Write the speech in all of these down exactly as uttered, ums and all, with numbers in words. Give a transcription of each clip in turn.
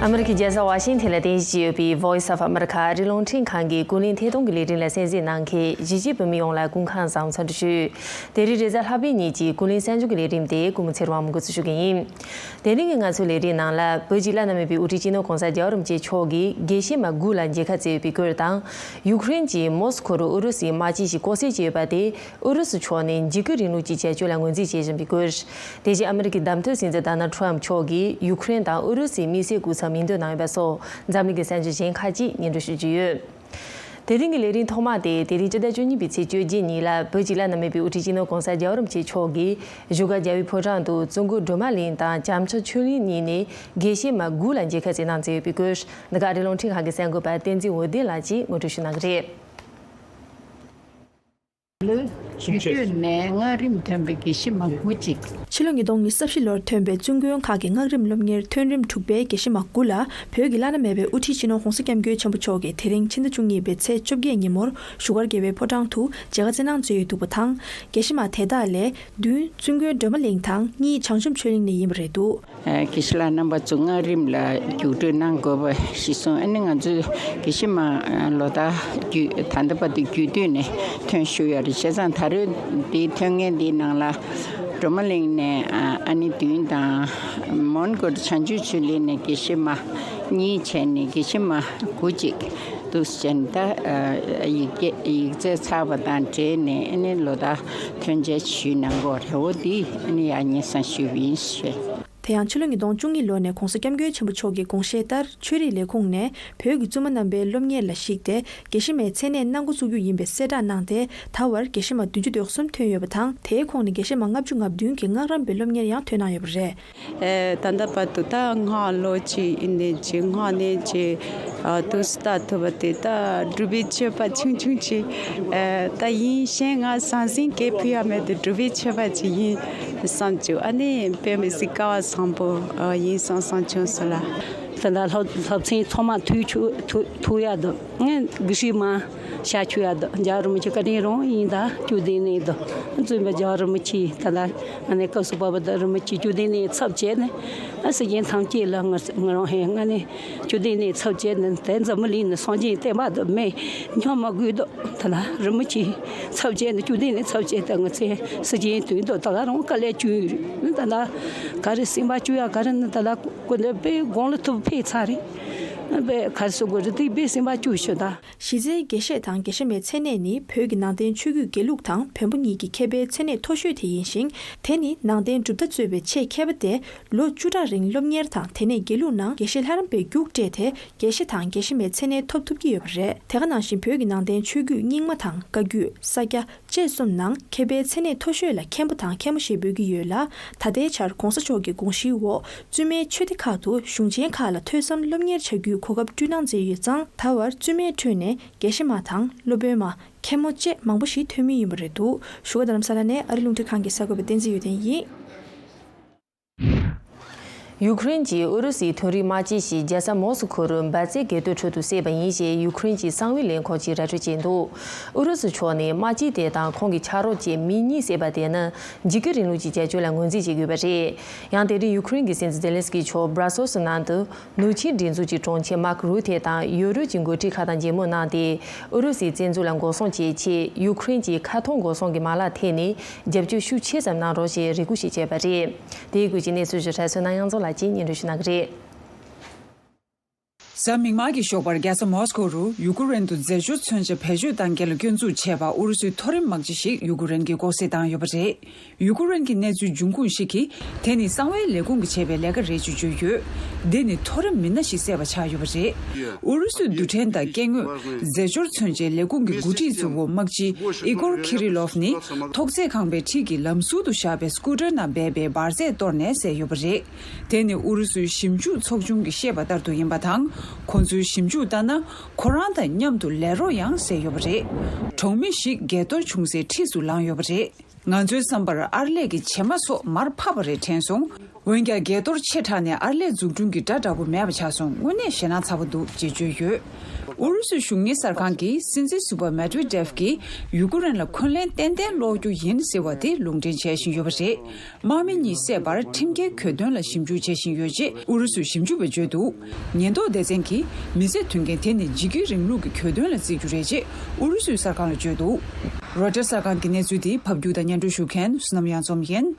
ཨ་མི་རི་ཀའི་རྒྱལ་ས་ཝ་ཤིང་ཐན་ལ་རྟེན་གཞི་བྱས་ཡོད་པའི་Voice of America ཨ་རིའི་རླུང་འཕྲིན་ཁང་གི་ཀུན་གླེང་ཐད་གཏོང་གི་ལས་རིམ་ལ་གསན་གཟིགས་གནང་མཁན་གཞིས་བྱེས་བོད་མི་ཡོངས་ལ་སྐུ་ཁམས་བཟང་འཚམས་འདྲི་ཞུ། དེ་རིང་རེས་གཟའ་ལྷག་པའི་ཉིན་གྱི་ཀུན་གླེང་གསར་འགྱུར་གྱི་ལས་རིམ་དེ་ཀུན་མོ་ཚེ་རིང་དབང་མོས་འགོ་འཛུགས་ཞུ་གི་ཡིན། དེ་རིང་གི་ང་ཚོའི་ལས་རིམ་ནང་ལ་བོད་ཀྱི་བླ་ན་མེད་པའི་དབུ་ཁྲིད་སྤྱི་ནོར་༸གོང་ས་༸རྒྱལ་བ་རིན་པོ་ཆེ་མཆོག་གིས་རྒྱལ་གཞིས་མ་དགུ་ལ་མཇལ་ཁ་བསྩལ་ཡོད་པའི་སྐོར་དང་། ཡུཀ་རེན་གྱི་མོ་སི་ཁོ་རུ་ཨུ་རུ་སུའི་དམག་ཆས་ཤིག་བཀོལ་སྲོལ་བྱས་ཡོད་པ་དེ། ཨུ་རུ་སུ་ཕྱོགས་ནས་འཇིགས་སྐུལ་རིང་ལུགས་ཀྱི་བྱ་སྤྱོད་ལ་ངོས་འཛིན་བྱེད་བཞིན་པའི་སྐོར། དེ་བཞིན་ཨ་མི་རི་ཀའི་བདམས་ཐོན་སྲིད་འཛིན་ཌོ་ནལ་ཊམ་ཕི་མཆོག་གིས་ཡུཀ་རེན་དང་ཨུ་རུ་སུའི་དམིགས་བསལ་སྐུ་ཚབ་མིང་འདོན་གནང་ཡོད་པ་སོགས་འཛམ་གླིང་གི་གསར་འགྱུར་གཞན་ཁག་ཅིག་སྙན་སྒྲོན་ཞུ་རྒྱུ་ཡོད། དེ་རིང་གི་ལས་རིམ་ཐོག་མ་དེ་དེ་རིང་སྤྱི་ཟླ་བཅུ་གཉིས་པའི་ཚེས་བཅོ་བརྒྱད་ཉིན་ལ་བོད་ཀྱི་བླ་ན་མེད་པའི་དབུ་ཁྲིད་སྤྱི་ནོར་༸གོང་ས་༸རྒྱལ་བ་རིན་པོ་ཆེ་མཆོག་གིས་བཞུགས་སྒར་རྒྱལ་བའི་ཕོ་བྲང་དུ་བཙུན་དགོན་སྒྲོལ་མ་གླིང་དང་བྱམས་ཆོས་ཆོས་གླིང་གཉིས་ནས་རྒྱལ་གཞིས་མ་དགུ་ལ་མཇལ་ཁ་བསྩལ་གནང་མཛད་ཡོད་པའི་སྐོར། འདི་ག་ཨ་རིའི་རླུང་འཕྲིན་ཁང་གི་གསར་འགོད་པ་བསྟན་འཛིན་འོད་ལྡན་ལགས་ཀྱིས་ངོ་སྤྲོད་ཞུ་གནང་གི་རེད། ལོའི་དུས་སྟོད་ནས་མངའ་རིམ་ཐོན་པའི་དགེ་བཤེས་མ་དགུ་ཅིག་ཕྱི་ལོ་ཉིས་སྟོང་ཉི་ཤུ་རྩ་བཞི་ལོར་ཐོན་པའི་བཙུན་དགོན་ཁག་གི་མངའ་རིམ་སློབ་གཉེར་ཐོན་རིམ་དྲུག་པའི་དགེ་བཤེས་མ་དགུ་ལ་བོད་ཀྱི་བླ་ན་མེད་པའི་དབུ་ཁྲིད་སྤྱི་ནོར་༸གོང་ས་༸སྐྱབས་མགོན་ཆེན་པོ་མཆོག་གིས་དེ་རིང་ཕྱི་ཟླ་བཅུ་གཉིས་པའི་ཚེས་བཅོ་བརྒྱད་ཉིན་མོར་བཞུགས་སྒར་རྒྱལ་བའི་ཕོ་བྲང་དུ་མཇལ་ཁ་བསྩལ་གནང་མཛད་ཡོད་འདུག་པ་དང་། དགེ་བཤེས་མ་དེ་དག་ལས་བདུན་བཙུན་དགོན་སྒྲོལ་མ་གླིང་དང་གཉིས་བྱང་ཆུབ་ཆོས་གླིང་ནས་ཡིན་པ་རེད་འདུག་དགེ་བཤེས་ལགས་རྣམ་པ་ཚོ་མངའ་རིམ་ལ་རྒྱུགས་སྤྲོད་གནང་དགོས་པ་གཞིར་བཟུང་ཨ་ནི་ང་ཚོའི་དགེ་བཤེས་མ་ལོ་ལྟར་བརྒྱུད་ད་ལྟ་བར་དུ་རྒྱུད་སྟོད་ནས་ཐོན་བཞུགས་ཡོད་རེད། བྱས་ཙང་ད་རེས་འདི་ཐོན་མཁན་འདིའི་ནང་ལ་སྒྲོལ་མ་གླིང་ནས་ཨ་ནི་བདུན་དང་མོན་གྷོ་བྱང་ཆུབ་ཆོས་གླིང་ནས་དགེ་བཤེས་མ་གཉིས་བྱས་ནས་དགེ་བཤེས་མ་དགུ་ཅིག་འདུག་བྱས་ནས་ད་ཡིག་ཡིག་ཚད་ཚར་བ་དང་འབྲེལ་ནས་ཨ་ནི་ལོ་ལྟར་ཐོན་འབྱེད་ཞུས་གནང་གི་ཡོད་རེད། འོ་འདི་ཨ་ནི་ཡང་སྙན་སེང་ཞུས་པ་ཡིན་ཞེས། དེ་ཡང་ཕྱི་ལོ་ཉིས་སྟོང་བཅུ་གཉིས་ལོ་ནས་༸གོང་ས་༸སྐྱབས་མགོན་ཆེན་པོ་མཆོག་གི་དགོངས་བཞེད་ལྟར་ཆོས་རིག་ལས་ཁུངས་ནས་བོད་ཀྱི་བཙུན་མ་རྣམ་པའི་སློབ་གཉེར་ལ་གཞིགས་ཏེ་དགེ་བཤེས་མའི་མཚན་གནས་གནང་འགོ་བཙུགས་རྒྱུ་ཡིན་པའི་གསལ་བསྒྲགས་གནང་སྟེ། ད་བར་དགེ་བཤེས་མ་བདུན་ཅུ་དོན་གསུམ་ཐོན་ཡོད་པ་དང་། དེའི་ཁོངས་ནས་དགེ་བཤེས་མ་ལྔ་བཅུ་ང་བདུན་གྱི་མངའ་རིམ་པའི་སློབ་གཉེར་ཡང་ཐོན་གནང་ཡོད་པ་རེད། ཨེ་ད་ལྟ་བར་དུ་ད་སྔགས་ལོ་གཅིག་ཡིན་ནའི་ཅིག་སྔགས་ནས་ཅིག་ཨ་དུ་སུ་ལྟ་ཐུབ་པ་དེ་ད་སྒྲུབ་པའི་མཆོད་པ་ཆུང་ཆུང་ཅིག་ཨེ་ད་ཡིན་གཞན་ང་ཟང་ཟིང་གས་ཕུལ་ཡ་མེད་དེ་སྒྲུབ་པའི་མཆོད་པ་ཅིག་ཡིན། བསམ་བྱུང་ཨ་ནི་དཔེ་མི་སྲིད་སྐལ་བ་བཟང་པོ་ཡིན་བསམ་བསམ་བྱུང་སོང་ལ། ད་ལྟ་སློབ་སློབ་ཚན་ཚང་མ་ཐུག་ཆུ་ཐུག་ཐུག་ཡག་འདུག་ངས་དགེ་བཤེས་མ་ཤ་ཆུ་ཡག་འདུག་རྒྱལ་བ་རིན་པོ་ཆེ་བཀའ་དྲིན་རང་ཡིན་ད་བཅུ་བདུན་ནས་འདུག་བཙུན་པ་རྒྱལ་བ་རིན་པོ་ཆེ་ད་ལྟ་ང་ནས་སྐབས་སུ་བབས་པ་ད་རིན་པོ་ཆེ་བཅུ་བདུན་ནས་ཚབ་བྱས་ནས་ཨ་སྲིད་རྒྱན་ཐམས་ཅད་ལ་ང་ང་རང་ཧེ་ང་ནས་བཅུ་བདུན་ནས་ཚབ་བྱས་ནས་དེ་འཛམ་བུ་གླིང་ནས་སངས་རྒྱས་བསྟན་པ་དུ་མེད་ཉམས་མ་དགོས་འདུག་ད་ལ་རིན་པོ་ཆེ་ཚབ་བྱས་ནས་བཅུ་བདུན་ནས་ཚབ་བྱས་ཏེ་ང་ཚེ་སྲིད་ཀྱི་དུས་འདོད་ད་ག་རང་དཀའ་ལས་བཅུ་ཡོད་རེད། ད་ལ་ག་རེ་སེམས་པ་བཅུ་ཡ་ག་རེ་ནི་ད་ལ་ཀུན་ཏུ་དཔེ་དགུང་ལ་ཐུབ་ཕེབས་ཚར་རེད། དཔེ་ག་རེ་སུ་དགོས་རེད་དེ་དཔེ་སེམས་པ་བཅུ་ཤོད་ད། གཞི་རྩའི་དགེ་བཤེས་དང་དགེ་བཤེས་མའི་མཚན་གནས་ནི་བོད་ཀྱི་ནང་བསྟན་ཆོས་བརྒྱུད་དགེ་ལུགས་དང་བོན་པོ་གཉིས་ཀྱི་མཁས་པའི་མཚན་གནས་མཐོ་ཤོས་དེ་ཡིན་ཞིང་། དེ་ནི་ནང་བསྟན་གྲུབ་མཐའ་གཙོས་པའི་ཆེས་མཁས་པ་སྟེ། ལོ་བཅུ་ཕྲག་རིང་སློབ་གཉེར་དང་དེ་ནས་དགེ་ལུགས་ནང་དགེ་བཤེས་ལྷ་རམས་པའི་རྒྱུགས་སྤྲད་དེ་དགེ་བཤེས་དང་དགེ་བཤེས་མའི་མཚན་གནས་ཐོབ་ཐུབ་ཀྱི་ཡོད་པ་རེད། དེ་ག་ནང་བཞིན་བོད་ཀྱི་ནང་བསྟན་ཆོས་བརྒྱུད་རྙིང་མ་དང་བཀའ་བརྒྱུད་ས་སྐྱ་བཅས་གསུམ་ནང་མཁས་པའི་མཚན་གནས་མཐོ་ཤོས་ལ་མཁན་པོ་དང་མཁན་མོ་ཞེས་འབོད་ཀྱི་ཡོད་ལ། ད་ལྟའི་ཆར་༸གོང་ས་མཆོག་གི་དགོངས་གཞིའི་འོག་བཙུན་མའི་ཆོས་སྡེ་ཁག་ཏུ་གཞུང་ཆེན་ཁག་ལ་ཐོས་བསམ་སློབ་གཉེར་བྱ་རྒྱུའི་གོ་སྐབས་བསྐྲུན་གནང་མཛད་ཡོད་ཙང་། ད་བར་བཙུན་མའི་ཁྲོད་ནས་དགེ་བཤེས་མ་དང་སློབ་དཔོན་མ། མཁན་མོ་བཅས་མང་པོ་ཞིག་ཐོན་མུས་ཡིན་པ་རེད་འདུག་བཞུགས་སྒར་རྡ་རམ་ས་ལ་ནས་ཨ་རི་རླུང་འཕྲིན་ཁང་གི་གསར་འགོད་པ་བསྟན་འཛིན་ཡོན་ཏན་ཡིན། ཡུཀ་རེན་གྱིས་ཨུ་རུ་སུའི་ཐོན་རིགས་དམག་ཆས་ཤིག་རྒྱལ་ས་མོ་སི་ཁོ་རུ་འབར་རྫས་འགས་གཏོར་ཁྲོད་དུ་བསད་པ་ཡིན་ཞེས་ཡུཀ་རེན་གྱི་གསང་བའི་ལས་ཁུངས་ཀྱིས་ར་སྤྲོད་བྱས་འདུག་ཨུ་རུ་སུ་ཕྱོགས་ནས་དམག་ཆས་དེ་དང་ཁོང་གི་ཕྱག་རོགས་བཅས་མི་གཉིས་བསད་པ་དེ་ནི་འཇིགས་སྐུལ་རིང་ལུགས་ཀྱི་བྱ་སྤྱོད་ལ་ངོས་འཛིན་བྱེད་དགོས་པ་རེད། ཡང་དེ་རིང་ཡུཀ་རེན་གྱི་སྲིད་འཛིན་ཛེ་ལན་སི་ཀི་མཆོག་སྦྲ་སོལ་སི་ནང་དུ། ནུབ་ཆིངས་སྒྲིག་འཛུགས་ཀྱི་དྲུང་ཆེ་མཱག་རུ་ཐེ་དང་ཡོ་རོབ་ཀྱི་འགོ་ཁྲིད་ཁག་དང་མཇལ་མོལ་གནང་སྟེ། ཨུ་རུ་སུའི་བཙན་འཛུལ་ལ་འགོག་སྲུང་བྱེད་ཆེད་ཡུཀ་རེན་གྱིས་ཁ་ཐོར་འགོག་སྲུང་གི་མ་ལག་ཐད་ནས་རྒྱབ་སྐྱོར་ཤུགས་ཆེ་ཙམ་གནང་རོགས་ཞེས་རེ་སྐུལ་ཞིག་བྱས་པ་རེད། དེའི་སྐོར་གྱི་གནས་ཚུལ་ཞིབ་ཕྲ་བསོད་ནམས་དབྱངས་འཛོམས་ལགས་ཀྱིས་སྙན་སྒྲོན་ཞུ་གནང་གི་རེད། གཟའ་མིག་དམར་གྱི་ཞོགས་པར་རྒྱལ་ས་མོ་སི་ཁོ་རུ་ཡུ་ཀེ་རེན་དུ་རྫས་སྦྱོར་མཚོན་ཆ་བེད་སྤྱོད་གཏང་གལ་སྐྱོན་འཛུགས་བྱས་པར་ཨུ་རུ་སུའི་མཐོ་རིམ་དམག་སྤྱི་ཞིག་ཡུ་ཀེ་རེན་གྱིས་ལྐོག་བསད་བཏང་ཡོད་པ་རེད། ཡུ་ཀེ་རེན་གྱི་གནས་ཚུལ་འབྱུང་ཁུངས་ཤིག་གིས་དེ་ནི་གསང་བའི་ལས་ཁུངས་ཀྱིས་བྱས་པའི་ལས་ཀ་རེད་ཅེས་བརྗོད་ཡོད། འདི་ནི་མཐོ་རིམ་མི་སྣ་ཞིག་བསད་པ་ཆགས་ཡོད་པ་རེད། ཨུ་རུ་སུའི་རྡུལ་ཕྲན་དང་སྐྱེ་དངོས་རྫས་སྦྱོར་མཚོན་ཆའི་ལས་ཁུངས་ཀྱི་འགོ་ཁྲིད་གཙོ་བོ་དམག་སྤྱི་ཨི་གོར་ཁི་རི་ལོབ་ནི་ཐོག་བརྩེགས་ཁང་པའི་འཁྲིས་ཀྱི་ལམ་ཟུར་དུ་བཞག་པའི་སྐུ་ཊར་ནང་སྦས་པའི་འབར་རྫས་གཏོར་ནས་བསད་ཡོད་པ་རེད། དེ་ནི་ཨུ་རུ་སུའི་ཞིབ་འཇུག་ཚོགས་ཆུང་གིས་བཤད་པ་ལྟར་དུ་ཡིན་པ་དང་། ཁོང་ཚོའི་ཞིབ་འཇུག་ལྟར་ན། ཁོ་རང་དང་མཉམ་དུ་ལས་རོགས་ཡང་བསད་ཡོད་པ་རེད། གྲོང་མི་ཞིག་འགས་གཏོར་བྱུང་སའི་འཁྲིས་སུ་ལངས་ཡོད་པ་རེད། ང་ཚོའི་བསམ་པར་ཨར་ལས་ཀྱི་བྱེ་མ་སོགས་མར་ཕབ་པ་རེད་དྲན་སོང་། འོན་ཀྱང་འགས་གཏོར་ཆེ་དྲགས་ནས་ཨར་ལས་འཛུགས་སྐྲུན་གྱི་སྒྲ་འདྲ་པོ་མེད་པ་ཆགས་སོང་། དངོས་གནས་ཞེད་སྣང་ཚ་པོ་འདུག་ཅེས་བརྗོད་ཡོད། ཨུ་རུ་སུའི་གཞུང་གཉེར་གསར་ཁང་གིས་སྲིད་འཛིན་ཟུར་པ་མེད་ཝེ་ཌེབ་ཀྱིས་ཡུ་ཀེ་རེན་ལ་འཁོན་ལན་ཏན་ཏན་སློག་རྒྱུ་ཡིན་ཟེར་བ་དེ་ལུང་འདྲེན་བྱེད་བཞིན་ཡོད་པ་རེད། དམག་མི་གཉིས་བསད་པར་ཁྲིམས་འགལ་གྱོད་དོན་ལ་ཞིབ་འཇུག་བྱེད་བཞིན་ཡོད་ཅེས་ཨུ་རུ་སུའི་ཞིབ་འཇུག་པས་བརྗོད་འདུག་ཉེན་རྟོག་སྡེ་ཚན་གྱིས་མི་བསད་དོན་རྐྱེན་དེ་ནི་འཇིགས་སྐུལ་རིང་ལུགས་ཀྱི་གྱོད་དོན་ལ་བརྩི་རྒྱུ་རེད་ཅེས་ཨུ་རུ་སུའི་གསར་ཁང་ལ་བརྗོད་འདུག་རོའི་ཊར་གསར་ཁང་གི་གནས་ཚུལ་དེ་ཕབ་སྒྱུར་དང་སྙན་སྒྲོན་ཞུ་མཁན་བསོད་ནམས་གཡང་འཛོམས་ཡིན།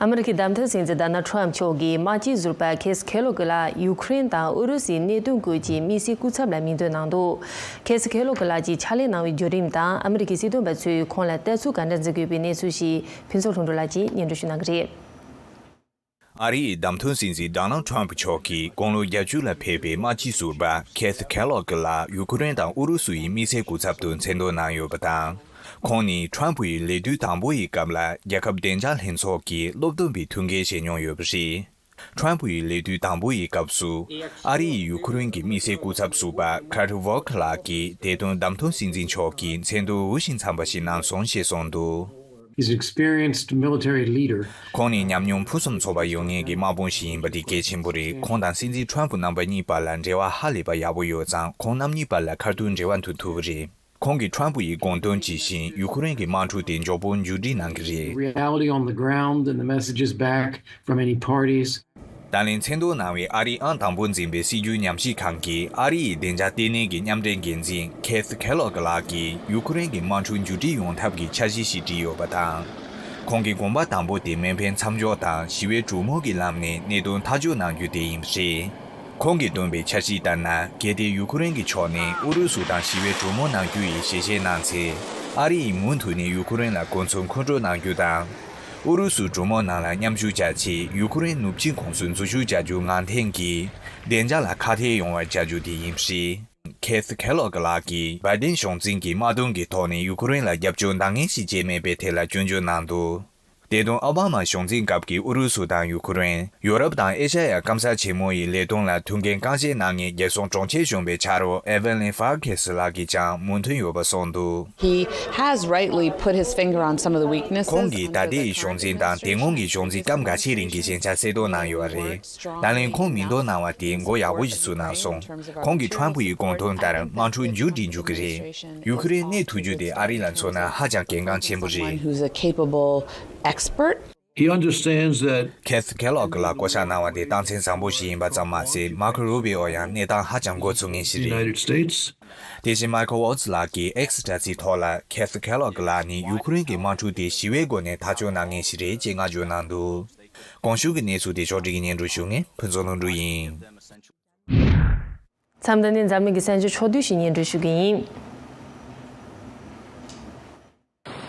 ཨ་མི་རི་ཀའི་བདམས་ཐོན་སྲིད་འཛིན་ཌོ་ནལ་ཌི་ཊརམ་མཆོག་གིས་དམག་སྤྱིའི་ཟུར་པ་ཁེ་སི་ཁེ་ལོ་གི་ལ་ཡུ་ཁུ་རེན་དང་ཨུ་རུ་སུའི་གནད་དོན་སྐོར་གྱི་དམིགས་བསལ་སྐུ་ཚབ་ལ་མིང་འདོན་གནང་འདུག་ཁེ་སི་ཁེ་ལོ་གི་ལགས་ཀྱིས་ཕྱག་ལས་གནང་བའི་བརྒྱུད་རིམ་དང་ཨ་མི་རི་ཀའི་སྲིད་དོན་པ་ཚོས་ཁོང་ལ་ལྟ་ཚུལ་ག་འདྲ་འཛིན་གྱི་ཡོད་པའི་གནས་ཚུལ་ཞིག་ཕུན་ཚོགས་ལྷུན་གྲུབ་ལགས་ཀྱིས་སྙན་སྒྲོན་ཞུ་གནང་གི་རེད། ཨ་རིའི་བདམས་ཐོན་སྲིད་འཛིན་ཌོ་ནལ་ཌི་ཊརམ་མཆོག་གིས་དགུང་ལོ་བརྒྱད་ཅུ་ལ་ཕེབས་པའི་དམག་སྤྱིའི་ཟུར་པ་ཁེ་སི་ཁེ་ལོ་གི་ལགས་ཡུ་ཁུ་རེན་དང་ཨུ་རུ་སུ་ཡི་དམིགས་བསལ་སྐུ་ཚབ་ཏུ་མཚན་འདོན་གནང་ཡོད་པ་དང་། ཁོང་ནི་ཊརམ་ཕུ་ཡི་ལས་དུས་དང་པོ་ཡི་སྐབས་ལ་རྒྱལ་ཁབ་བདེ་འཇགས་ལྷན་ཚོགས་ཀྱི་སློབ་སྟོན་པའི་ཐུགས་འགན་བཞེས་མྱོང་ཡོད་པ་རེད། ཊརམ་ཕུ་ཡི་ལས་དུས་དང་པོ་ཡི་སྐབས་སུ་ཨ་རི་ཡི་ཡུ་ཁུ་རེན་གྱི་དམིགས་བསལ་སྐུ་ཚབ་ཟུར་པ་ཁར་ཏི་ཝོལ་ཁ་ལགས་ཀྱིས་དེ་དོན་བདམས་ཐོན་སྲིད་འཛིན་མཆོག་གི་མཚན་ཐོ་འུར་ཞིང་འཚམ་པ་ཞིག་གནང་སོང་ཞེས་གསུངས་འདུག He's an experienced military leader. ཁོང་ནི་ཉམས་མྱོང་ཕུན་སུམ་ཚོགས་པ་ཡོད་མཁན་གྱི་དམག་དཔོན་ཞིག་ཡིན་པ་དེ་གལ་ཆེན་པོ་རེད། ཁོང་དང་སྲིད་འཛིན་ཊརམ་ཕུ་རྣམ་པ་གཉིས་བར་ལ་འབྲེལ་བ་ཧ་ལས་པ་ཡག་པོ་ཡོད་ཙང་ཁོང་རྣམ་གཉིས་བར་ལ་ཁ་ཐུག་འབྲེལ་བ་འདུག་ཐུབ་པ་རེད། ཁོང་གིས་ཊརམ་ཕུ་ཡི་དགོངས་དོན་ཇི་བཞིན་ཡུ་ཁུ་རེན་གྱི་དམག་འཁྲུག་དེ་མགྱོགས་པོ་མཇུག་སྒྲིལ་གནང་གི་རེད། Reality on the ground and the messages back from any parties. ད་ལན་མཚན་ཐོ་གནང་བའི་ཨ་རིའི་ཨང་དང་པོ་འཛིན་པའི་སྲིད་བྱུས་ཉམས་ཞིབ་ཁང་གི་ཨ་རི་ཡི་བདེ་འཇགས་ལྟེ་གནས་ཀྱི་མཉམ་འབྲེལ་འགན་འཛིན་ཁེ་སི་ཁེ་ལོག་ལགས་ཀྱིས་ཡུ་ཁུ་རེན་གྱི་དམག་འཁྲུག་མཇུག་སྒྲིལ་ཡོང་ཐབས་ཀྱི་འཆར་གཞི་ཞིག་བྲིས་ཡོད་པ་དང་། ཁོང་གིས་དགོངས་པ་དང་པོ་དེ་མེ་འཕེན་མཚམས་འཇོག་དང་ཞི་བའི་གྲོས་མོལ་གྱི་ལམ་ནས་གནད་དོན་ཐག་གཅོད་གནང་རྒྱུ་དེ་ཡིན་པ་རེད། ཁོང་གིས་བཏོན་པའི་འཆར་གཞི་ལྟར་ན། གལ་ཏེ་ཡུ་ཁུ་རེན་གྱི་ཕྱོགས་ནས་ཨུ་རུ་སུ་དང་ཞི་བའི་གྲོས་མོལ་གནང་རྒྱུ་ཡི་ཞལ་བཞེས་གནང་ཚེ། ཨ་རི་ཡིས་མུ་མཐུད་ནས་ཡུ་ཁུ་རེན་ལ་གོ་མཚོན་མཁོ་སྤྲོད་གནང་རྒྱུ་དང་། ཨུ་རུ་སུའི་གྲོས་མོལ་ནང་ལ་མཉམ་ཞུགས་བྱ་ཆེད་ཡུ་ཁུ་རེན་ནུབ་ཆིངས་ཁོངས་སུ་འཛུལ་ཞུགས་བྱ་རྒྱུ་ངང་འཐེན་གྱིས་བདེ་འཇགས་ལ་ཁག་ཐེག་ཡོང་བར་བྱ་རྒྱུ་དེ་ཡིན་པ་རེད། ཁེ་སི་ཁེ་ལོག་ལགས་ཀྱིས་བའི་ཏིན་གཞུང་འཛིན་གྱི་དམག་དོན་གྱི་ཐོག་ནས་ཡུ་ཁུ་རེན་ལ་རྒྱབ་སྐྱོར་འདང་ངེས་ཤིག་བྱས་མེད་པའི་ཐད་ལ་སྐྱོན་བརྗོད་གནང་འདུག་དེ་དོན་ཨོ་བྷ་མ་གཞུང་འཛིན་སྐབས་ཀྱི་ཨུ་རུ་སུ་དང་ཡུ་ཁུ་རེན། ཡོ་རོབ་དང་ཨེ་ཤ་ཡ་སྐམ་ས་ཆེན་མོ་ཡི་ལས་དོན་ལ་ཐུགས་འགན་རྐང་བཞེས་གནང་མཁན་རྒྱལ་སྲུང་དྲུང་ཆེ་གཞོན་པའི་ཕྱག་རོགས་ཨེ་ཝེ་ལིན་ཧྥར་ཁེ་སི་ལགས་ཀྱིས་ཀྱང་མོས་མཐུན་ཡོད་པ་གསུངས་འདུག He has rightly put his finger on some of the weaknesses. ཁོང་གིས་ད་ལྟའི་གཞུང་འཛིན་དང་དེ་སྔོན་གྱི་གཞུང་འཛིན་སྐབས་འགའ་ཤས་རིང་གི་ཞན་ཆ་གསལ་སྟོན་གནང་ཡོད་པ་རེད། ད་ལན་ཁོང་མིང་འདོན་གནང་བ་དེ་མགོ་ཡག་པོ་ཞིག་ཚུགས་གནང་སོང་། ཁོང་གིས་ཁྲམ་ཕུ་ཡི་དགོངས་དོན་ལྟར་དམག་འཁྲུག་མཇུག་སྒྲིལ་འཇུག་གི་རེད། ཡུ་ཁུ་རེན་གནས་ཐུབ་རྒྱུ་དེ་ཨ་རི་ལ་མཚོན་ན་ཧ་ཅང་གལ་འགངས་ཆེན་པོ་རེད། Who's a capable expert. He understands that ཁེ་སི་ཁེ་ལོག་ལ་བསྐོ་བཞག་གནང་བ་དེ་རྟགས་མཚན་བཟང་པོ་ཞིག་ཡིན་པ་ཙམ་མ་ཟད། མར་ཁོ་རུ་བི་ཨོ་ཡང་གནས་སྟངས་ཧ་ཅང་མགོ་ཚོས་མཁན་ཞིག་རེད། United States. དེ་བཞིན་མའི་ཁལ་ཝོ་ཊི་ལགས་ཀྱིས་ཨེག་སི་དྲ་ཚིགས་ཐོག་ལ། ཁེ་སི་ཁེ་ལོག་ལགས་ནི་ཡུ་ཁུ་རེན་གྱི་དམག་འཁྲུག་དེ་ཞི་བའི་སྒོ་ནས་ཐག་གཅོད་གནང་མཁན་ཞིག་རེད་ཅེས་བསྔགས་བརྗོད་གནང་འདུག་གོང་ཞུས་ཀྱི་གནས་ཚུལ་དེ་ཕྱོགས་སྒྲིག་གིས་སྙན་སྒྲོན་ཞུ་མཁན་ཕུན་ཚོགས་ལྷུན་གྲུབ་ཡིན། མཚམས་འདི་ནས་འཛམ་གླིང་གི་གསར་འགྱུར་ཕྱོགས་བསྡུས་ཤིག་སྙན་སྒྲོན་ཞུ་གི་ཡིན།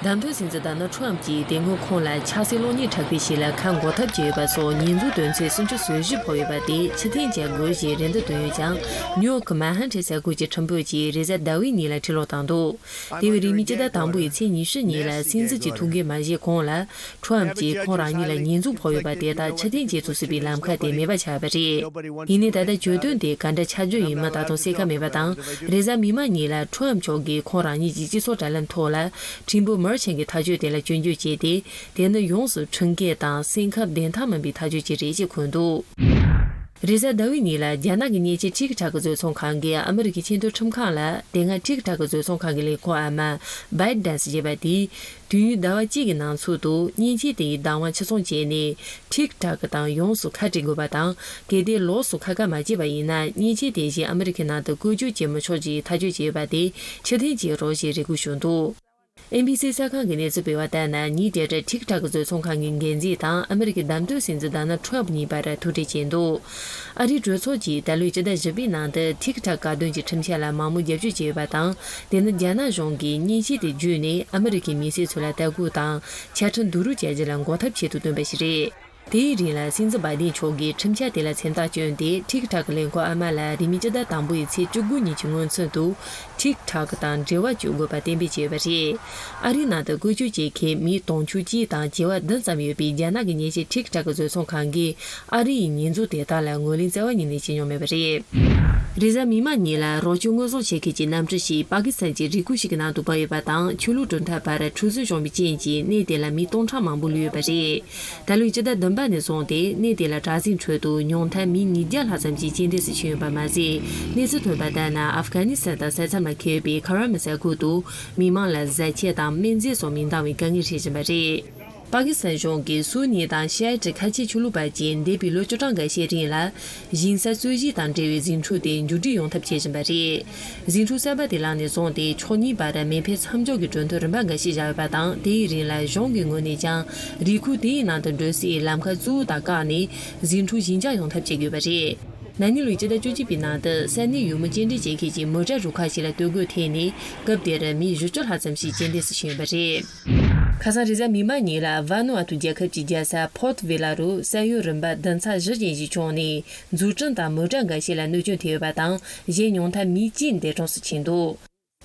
བདམས་ཐོན་སྲིད་འཛིན་ཌོ་ནལ་ཌི་ཊརམ་གྱིས་དེ་སྔོན་ཁོང་ལ་ཆབ་སྲིད་གློག་བརྙན་མཁྲེགས་པོ་ཞིག་ལ་ཁ་འགོག་ཐབས་བྱས་ཡོད་པ་སོགས་ཉེས་འཛུགས་དོན་ཚན་སུམ་ཅུ་སོ་བཞི་ཕོག་ཡོད་པ་དེ་ཕྱིར་འཐེན་བྱ་དགོས་ཞེས་རེ་འདུན་བཏོན་ཡོད་ཀྱང་། ནིའུ་ཡོག་གི་མན་ཧ་ཊན་ས་ཁུལ་གྱི་ཁྲིམས་དཔོན་གྱིས་རེས་གཟའ་ཟླ་བའི་ཉིན་ལ་ཕྱིར་སློག་བཏང་འདུག་དེ་བས་རིང་མིན་སྤྱི་ཟླ་དང་པོའི་ཚེས་ཉི་ཤུ་ཉིན་ལ་སྲིད་འཛིན་གྱི་ཐུགས་འགན་མ་བཞེས་གོང་ལ། ཊརམ་གྱིས་ཁོང་རང་ཉིད་ལ་ཉེས་འཛུགས་ཕོག་ཡོད་པ་དེ་དག་ཕྱིར་འཐེན་བྱེད་ཐུབ་སྲིད་པའི་ལམ་ཁ་དེ་མེད་པ་ཆགས་པ་རེད། ཡིན་ནའི་ད་ལྟ་གྱོད་དོན་དེ་ག་འདྲ་ཆགས་རྒྱུ་ཡིན་མིན་ད་དུང་གསལ་ཁ་མེད་པ་དང་། རེས་གཟའ་མིག་དམར་ཉིན་ལ་ཊརམ་མཆོག་གིས་ཁོང་རང་ཉིད་ཀྱི་སྤྱི་ཚོགས་དྲ་ལམ་ཐོག་ལ་ཁྲིམས་དཔོན་མར་ཆན་གྱི་ཐག་གཅོད་དེ་ལ་སྐྱོན་བརྗོད་བྱས་ཏེ། དེ་ནི་ཡོངས་སུ་ཁྲིམས་འགལ་དང་སེམས་ཁམས་བདེན་མཐའ་མིན་པའི་ཐག་གཅོད་ཅིག་རེད་ཅེས་འཁོད་འདུག་རེས་གཟའ་ཟླ་བའི་ཉིན་ལ་རྒྱ་ནག་གི་མཉེན་ཆས་ཊིག་ཊག་གི་བཟོ་ཚོང་ཁང་གིས་ཨ་མི་རི་ཀའི་ཆེས་མཐོའི་ཁྲིམས་ཁང་ལ། དེ་སྔ་ཊིག་ཊག་གི་བཟོ་ཚོང་ཁང་གི་ལས་ཁུངས་ཨ་མ་བའི་ཌན་སི་ཞེས་པ་དེས། དུས་ཡུན་ཟླ་བ་གཅིག་གི་ནང་ཚུད་དུ་མཉེན་ཆས་དེ་ཡི་བདག་དབང་ཕྱིར་ཚོང་བྱས་ནས། ཊིག་ཊག་དང་ཡོངས་སུ་ཁ་བྲལ་དགོས་པ་དང་། གལ་ཏེ་ལོགས་སུ་ཁ་ཁ་མ་བྱས་པ་ཡིན་ན། མཉེན་ཆས་དེ་བཞིན་ཨ་མི་རི་ཀའི་ནང་དུ་བཀོལ་སྤྱོད་བྱེད་མི་ཆོག་ཅེས་ཐག་གཅོད་བྱས་ཡོད་པ་དེ་ཕྱིར་འཐེན་བྱེད་རོགས་ཞེས་རེ་སྐུལ་ཞུས་འདུག་ཨེན་བྷི་སི་གསར་ཁང་གིས་གནས་ཚུལ་སྤེལ་བ་ལྟར་ན། ཉིན་དེར་ཊིག་ཊག་བཟོ་ཚོང་ཁང་གི་འགན་འཛིན་དང་ཨ་མི་རི་ཀའི་བདམས་ཐོན་སྲིད་འཛིན་ཌོ་ནལ་ཊརམ་གཉིས་བར་ཐུག་འཕྲད་བྱས་འདུག་ཨ་རིའི་གྲོས་ཚོགས་ཀྱིས་ད་ལོའི་སྤྱི་ཟླ་བཞི་པའི་ནང་དུ་ཊིག་ཊག་བཀག་སྡོམ་གྱི་ཁྲིམས་འཆར་ལ་མང་མོས་རྒྱབ་སྐྱོར་བྱས་ཡོད་པ་དང་། དེ་ནི་རྒྱ་ནག་གཞུང་གིས་མཉེན་ཆས་དེ་བརྒྱུད་ནས་ཨ་མི་རི་ཀའི་མི་སེར་ཚོ་ལ་ལྟ་སྐུལ་དང་ཆ་འཕྲིན་བསྡུ་རུབ་བྱ་རྒྱུ་ལ་འགོག་ཐབས་ཆེད་དུ་བཏོན་པ་ཞིག་རེད། དེའི་རིང་ལ་སྲིད་འཛིན་བའི་ཌེན་མཆོག་གིས་ཁྲིམས་འཆར་དེ་ལ་མཚན་རྟགས་བསྐྱོན་ཏེ། ཊིག་ཊག་གི་ལས་ཁུངས་ཨ་མ་ལ་རིང་མིན་སྤྱི་ཟླ་དང་པོའི་ཚེས་བཅུ་དགུ་ཉིན་གྱི་སྔོན་ཚུད་དུ་ཊིག་ཊག་དང་འབྲེལ་བ་གཅོད་དགོས་པ་གཏན་འབེབས་བྱས་ཡོད་པ་རེད། ཨ་རིའི་ནང་དུ་བཀོལ་སྤྱོད་བྱེད་མཁན་མི་དུང་ཕྱུར་གཅིག་དང་བྱེ་བ་བདུན་ཙམ་ཡོད་པའི་རྒྱ་ནག་གི་མཉེན་ཆས་ཊིག་ཊག་གི་བཟོ་ཚོང་ཁང་གིས་ཨ་རི་ཡི་ཉེས་འཛུགས་དེ་དག་ལ་ངོས་ལེན་རྩ་བ་ཉིད་ནས་བྱེད་མྱོང་མེད་པ་རེད། རེས་གཟའ་མིག་དམར་ཉིན་ལ་རོགས་སྐྱོར་དངོས་ཟོག་ཆེད་ཁུལ་གྱི་གནམ་གྲུ་ཞིག་པ་ཀི་སི་ཐན་གྱི་རུས་ཁུག་ཞིག་གི་ནང་དུ་བབས་ཡོད་པ་དང་། ཆོས་ལུགས་གྲུབ་མཐའ་བར་འཁྲུག་རྩོད་བྱུང་བའི་རྐྱེན་གྱིས་གནས་དེ་ལ་མི་སྟོང་ཕྲག་མང་པོ་ལུས་ཡོད་པ་རེད། ད་ལོའི་སྤྱི་ཟླ་བདུན་པ་ནས་བཟུང་སྟེ་གནས་དེ་ལ་དྲག་ཟིང་ཁྲོད་དུ་ཉུང་མཐར་མི་ཉིས་བརྒྱ་ལྷག་ཙམ་ཞིག་རྐྱེན་འདས་སུ་ཕྱིན་ཡོད་པ་མ་ཟད། གནས་ཚུལ་ཐོན་པ་ལྟར་ན། ཨབ་གྷ་ནི་སི་ཐན་དང་ས་མཚམས་ལ་འཁེལ་བའི་ཁ་ར་མ་ས་ཁུལ་དུ་མི་མང་ལ་བཟའ་ཆས་དང་སྨན་རྫས་སོགས་མི་འདང་བའི་དཀའ་ངལ་འཕྲད་བཞིན་པ་རེད། པ་ཀི་སི་ཐན་གཞུང་གིས་སུ་ནི་དང་ཤི་ཨེ་ཊི་ཁ་ཆེ་ཆོས་ལུགས་པ་བཅས་འདས་པའི་ལོ་བཅུ་གྲངས་འགའ་ཤས་རིང་ལ་ཞིང་ས་རྩོད་གཞི་དང་འབྲེལ་བའི་ཟིང་འཁྲུག་དེ་མཇུག་སྒྲིལ་ཡོང་ཐབས་བྱེད་བཞིན་པ་རེད། ཟིང་འཁྲུག་གསར་པ་དེ་ལངས་ནས་བཟུང་སྟེ་ཕྱོགས་གཉིས་བར་མེ་འཕེན་མཚམས་འཇོག་གི་གྲོས་མཐུན་རིམ་པ་འགའ་ཤས་བཞག་ཡོད་པ་དང་། དེའི་རིང་ལ་གཞུང་གི་ངོས་ནས་ཀྱང་རུས་ཁུག་དེའི་ནང་དུ་འགྲོ་སའི་ལམ་ཁ་གཙོ་བོ་དག་བཀག་ནས་ཟིང་འཁྲུག་ཞི་འཇགས་ཡོང་ཐབས་བྱེད་དགོས་པ་རེད། ན་ནིང་ལོའི་སྤྱི་ཟླ་བཅུ་གཅིག་པའི་ནང་དུ་ས་གནས་ཡུལ་མི་སྐྱེལ་འདྲེན་བྱེད་མཁན་གྱི་མོ་ཊ་རུ་ཁག་ཞིག་ལ་ལྟོ་གོས་ཐེབས་ནས། སྐབས་དེར་མི་བཞི་བཅུ་ལྷག་ཙམ་ཞིག་རྐྱེན་འདས་སུ་ཕྱིན་ཡོད་པ་རེད། ཁ་སང་རེས་གཟའ་མིག་དམར་ཉིན་ལ་ཝ་ནུ་ཨ་ཐུ་རྒྱལ་ཁབ་ཀྱི་རྒྱལ་ས་ཕོར་ཏུ་ཝི་ལ་རུ་ས་ཡོམ་རིམ་པ་བདུན་ཚེག་བཞི་ཅན་ཞིག་བྱུང་ནས། འཛུགས་སྐྲུན་དང་མོ་ཊ་འགའ་ཤས་ལ་གནོད་སྐྱོན་ཐེབས་ཡོད་པ་དང་། གཞན་ཉུང་མཐར་མི་གཅིག་འདས་གྲོངས་སུ་ཕྱིན་འདུག་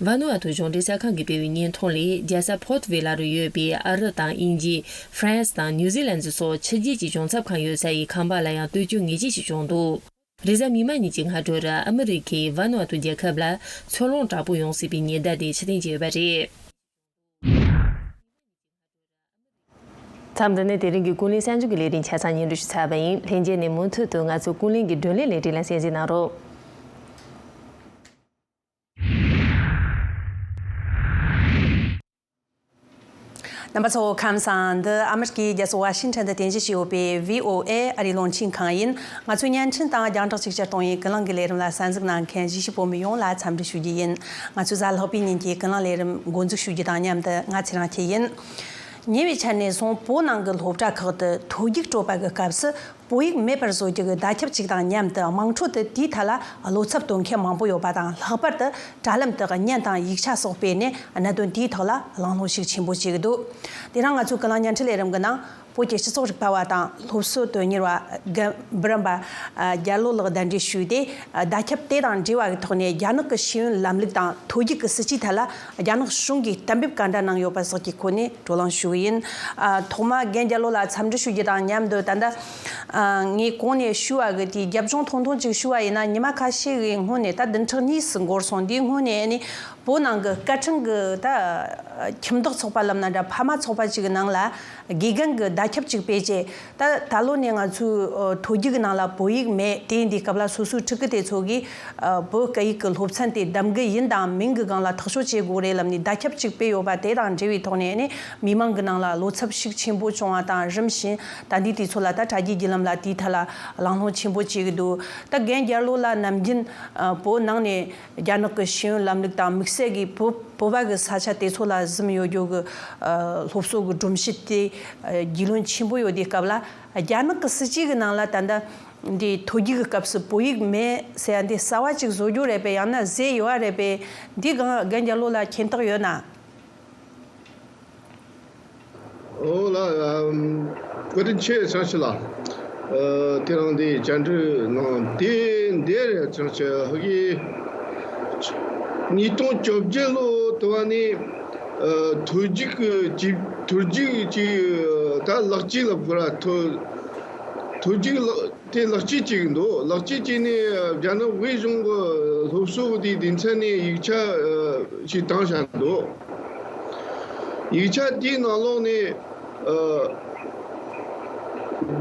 ཝ་ནུ་ཨ་ཐུ་གཞུང་འབྲེལ་གསར་ཁང་གིས་སྤེལ་བའི་བརྙན་ཐུང་ལས། རྒྱལ་ས་ཕོར་ཏུ་ཝི་ལ་རུ་ཡོད་པའི་ཨ་རི་དང་དབྱིན་ཇི། ཧྥ་རན་སི་དང་ནིའུ་ཛི་ལན་སོགས་ཕྱི་རྒྱལ་གྱི་གཞུང་ཚབ་ཁང་ཡོད་ས་ཡི་ཁང་པ་ལ་ཡང་གཏོར་སྐྱོན་ངེས་ཅན་ཞིག་བྱུང་འདུག་རེས་གཟའ་མིག་དམར་ཉིན་གྱི་སྔ་དྲོར་ཨ་མི་རི་ཀས་ཝ་ནུ་ཨ་ཐུ་རྒྱལ་ཁབ་ལ་འཚར་ལོངས་དྲག་པོ་ཡོང་སྲིད་པའི་ཉེན་བརྡ་དེ་ཕྱིར་འཐེན་བྱས་ཡོད་པ་རེད། མཚམས་འདི་ནས་དེ་རིང་གི་ཀུན་གླེང་གསར་འགྱུར་གྱི་ལས་རིམ་ཆ་ཚང་སྙན་སྒྲོན་ཞུས་ཚར་བ་ཡིན། ལྷན་རྒྱས་ནས་མུ་མཐུད་དུ་ང་ཚོའི་ཀུན་གླེང་གི་བགྲོ་གླེང་ལས་རིམ་ལ་གསན་གཟིགས་གནང་རོགས། རྣམ་པ་ཚོ་ཁམས་བཟང་། འདི་ཨ་མི་རི་ཀའི་རྒྱལ་ས་ཝ་ཤིང་ཊོན་དུ་རྟེན་གཞི་བྱས་ཡོད་པའི་བྷི་ཨོ་ཨེ་ཨ་རིའི་རླུང་འཕྲིན་ཁང་ཡིན། ང་ཚོའི་བརྙན་འཕྲིན་དང་རྒྱང་བསྒྲགས་ཅིག་ཅར་གཏོང་བའི་ཀུན་གླེང་གི་ལས་རིམ་ལ་གསན་གཟིགས་གནང་མཁན་གཞིས་བྱེས་བོད་མི་ཡོངས་ལ་འཚམས་འདྲི་ཞུ་རྒྱུ་ཡིན། ང་ཚོའི་གཟའ་ལྷག་པའི་ཉིན་གྱི་ཀུན་གླེང་ལས་རིམ་འགོ་འཛུགས་ཞུ་རྒྱུ་དང་མཉམ་དུ་ང་ཚེ་རིང་སྐྱིད་ཡིན། ཉེ་བའི་ཆར་ནས་བཟུང་བོད་ནང་གི་སློབ་གྲྭ་ཁག་ཏུ་ཐོལ་རྒྱུགས་སྤྲོད་པ་གི་སྐབས་སུ། བོད་ཡིག་མེད་པར་བཟོ་རྒྱུ་གི་བརྡ་ཁྱབ་ཅིག་དང་མཉམ་དུ། དམངས་ཁྲོད་དུ་དེའི་ཐད་ལ་བློ་འཚབ་བཏོན་མཁན་མང་པོ་ཡོད་པ་དང་། ལྷག་པར་དུ་དྲ་ལམ་དུ་བརྙན་དང་ཡིག་ཆ་སོགས་སྤེལ་ནས་གནད་དོན་དེའི་ཐོག་ལ་གླེང་སློང་ཤུགས་ཆེན་པོ་བྱེད་ཀྱི་འདུག་དེ་རིང་ང་ཚོའི་ཀུན་གླེང་བརྙན་འཕྲིན་ལས་རིམ་གྱི་ནང་བོད་ཀྱི་སྤྱི་ཚོགས་རིག་པ་བ་དང་སློབ་གསོ་དོན་གཉེར་བ་རྒན་འབུམ་རམས་པ་རྒྱལ་ལོ་ལགས་གདན་འདྲེན་ཞུས་ཏེ། བརྡ་ཁྱབ་དེ་དང་འབྲེལ་བ་གི་ཐོག་ནས་རྒྱ་ནག་གི་ཤེས་ཡོན་ལམ་ལུགས་དང་ཐོལ་རྒྱུགས་ཀྱི་སྲིད་ཇུས་ཐད་ལ་རྒྱ་ནག་གཞུང་གིས་གཏན་འབེབས་ག་འདྲ་གནང་ཡོད་པ་སོགས་ཀྱི་སྐོར་ནས་བགྲོ་གླེང་ཞུ་གི་ཡིན། ཨ། ཐོག་མ་རྒན་རྒྱལ་ལོ་ལ་འཚམས་འདྲི་ཞུ་རྒྱུ་དང་མཉམ་དུ། ད་ལྟ་ཨ་ངས་གོང་ནས་ཞུས་པ་གི་དེའི་རྒྱབ་ལྗོངས་ཐུང་ཐུང་ཅིག་ཞུས་པ་ཡིན་ན། ཉི་མ་ཁ་ཤས་ཀྱི་སྔོན་ནས། ད་བདུན་ཕྲག་གཉིས་སུ་འགོར་སོང་། དེའི་སྔོན་ནས་ནི་བོད་ནང་གི་སྐད་འཕྲིན་གྱི་ད་ཁྱིམ་བདག་ཚོགས་པ་ལབ་ན་འདྲ། ཕ་མ་ཚོགས་པ་ཅིག་གི་ནང་ལ་དགེ་རྒན་གྱི་བརྡ་ཁྱབ་ཅིག་སྤེལ་རྗེས། ད་ད་ལོ་ནས་ང་ཚོའི་ཨ་ཐོལ་རྒྱུགས་ཀྱི་ནང་ལ་བོད་ཡིག་མེད། དེ་ཡིན་དུས་སྐབས་ལ་སོ་སོའི་ཕྲུ་གུ་དེ་ཚོ་གིས་ཨ་བོད་སྐད་ཡིག་གི་སློབ་ཚན་དེ་གདམ་གི་ཡིན་དང་མིན་གྱི་སྒང་ལ་ཐག་གཅོད་བྱེད་དགོས་རེད་ལབ་ནས་བརྡ་ཁྱབ་ཅིག་སྤེལ་ཡོད་པ་དེ་དང་འབྲེལ་བའི་ཐོག་ནས་ནི། མི་མང་གི་ནང་ལ་བློ་འཚབ་ཤུགས་ཆེན་པོ་བྱུང་བ་དང་། རིམ་བཞིན་ད་ལྟའི་དུས་ཚོད་ལ་ད་དྲ་རྒྱའི་བརྒྱུད་ལམ་ལ་དེའི་ཐད་ལ་གླེང་སློང་ཆེན་པོ་བྱེད་ཀྱི་འདུག་ད་རྒན་རྒྱལ་ལོ་ལ་ནམ་རྒྱུན་ཨ་བོད་ནང་ནས་རྒྱ་ནག་གི་ཤེས་ཡོན་ལམ་ལུགས་དང་། དམིགས་བསལ་གྱིས་བོད་བོད་པ་གི་ས་ཆ་དེ་ཚོ་ལ་བཟུང་ཡོད་རྒྱུ་གི་ཨ་སློབ་གསོ་གི་སྒྲོམ་གཞི་དེ་ཨ་རྒྱུས་ལོན་ཆེན་པོ་ཡོད་དུས་སྐབས་ལ། རྒྱ་ནག་གི་སྲིད་ཇུས་ཀྱི་ནང་ལ་ད་ལྟ་འདི་ཐོལ་རྒྱུགས་ཀྱི་སྐབས་སུ་བོད་ཡིག་མེད་ཟེར་ཡ་འདི་གསར་བ་ཅིག་བཟོ་རྒྱུ་རེད་པས། ཡང་ན་བཟོས་ཡོད་པ་རེད་པས། འདི་སྒང་རྒན་རྒྱལ་ལོ་ལ་མཁྱེན་རྟོགས་ཡོད་ན། ཨོ་ལ། ཨམ། བཀའ་དྲིན་ཆེ་བྱང་ཆུབ་ལགས། ཨ། དེ་རིང་འདི་བཅར་འདྲི་གནང་དེ་འདི་རེད། བྱང་ཆུབ་ཧ་གི། ཉིས་སྟོང་བཅོ་བརྒྱད་ལོ་དུ་བ་ནས་ཨ་ཐོལ་རྒྱུགས་ཀྱི་ཅིག་ཐོལ་རྒྱུགས་ཀྱི་ད་ལག་རྗེས་ལ་བུ་ར་ཐོལ་ཐོལ་རྒྱུགས་ལག་དེ་ལག་རྗེས་བྱེད་ཀྱི་འདུག་ལག་རྗེས་བྱས་ནས་རྒྱ་ནག་དབུས་གཞུང་གི་སློབ་གསོ་གི་དེའི་སྡེ་ཚན་ནས་ཡིག་ཆ་ཨ་ཞིག་བཏང་བཞག་འདུག་ཡིག་ཆ་དེའི་ནང་ལོགས་ནས་ཨ་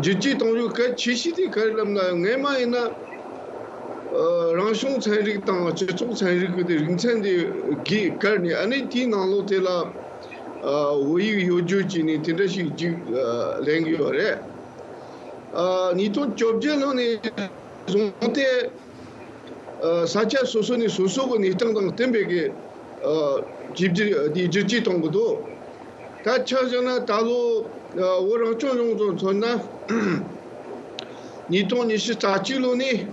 བསྒྱུར་བཅོས་གཏོང་རྒྱུ་གལ་ཆེ་ཤོས་དེ་ག་རེ་ལབ་ན། སྔོན་མ་ཡིན་ན་ཨ་རང་བྱུང་ཚན་རིག་དང་སྤྱི་ཚོགས་ཚན་རིག་གི་དེ་རིག་ཚན་དེ་གིས་བཀར་ནས། ཨ་ནི་དེའི་ནང་ལོགས་དེ་ལ་ཨ་བོད་ཡིག་ཡོད་རྒྱུ་བྱས་ནས་དེ་འདྲ་ཞིག་ཅིག་ཨ་ལེན་གྱི་ཡོད་རེད། ཨ་ཉིས་སྟོང་བཅོ་བརྒྱད་ལོ་ནས་བཟུང་སྟེ། ཨ་ས་ཆ་སོ་སོ་ནས་སོ་སོ་གི་གནས་སྟངས་དང་བསྟུན་པའི་གི་ཨ་བསྒྱུར་བསྒྱུར་དེ་བསྒྱུར་བཅོས་གཏོང་གི་འདུག་ད་ཆ་བཞག་ན་ད་ལོ་ཨ་བོད་རང་སྐྱོང་ལྗོངས་ཚོ་མཚོན་ན། ཉིས་སྟོང་ཉི་ཤུ་རྩ་གཅིག་ལོ་ནས་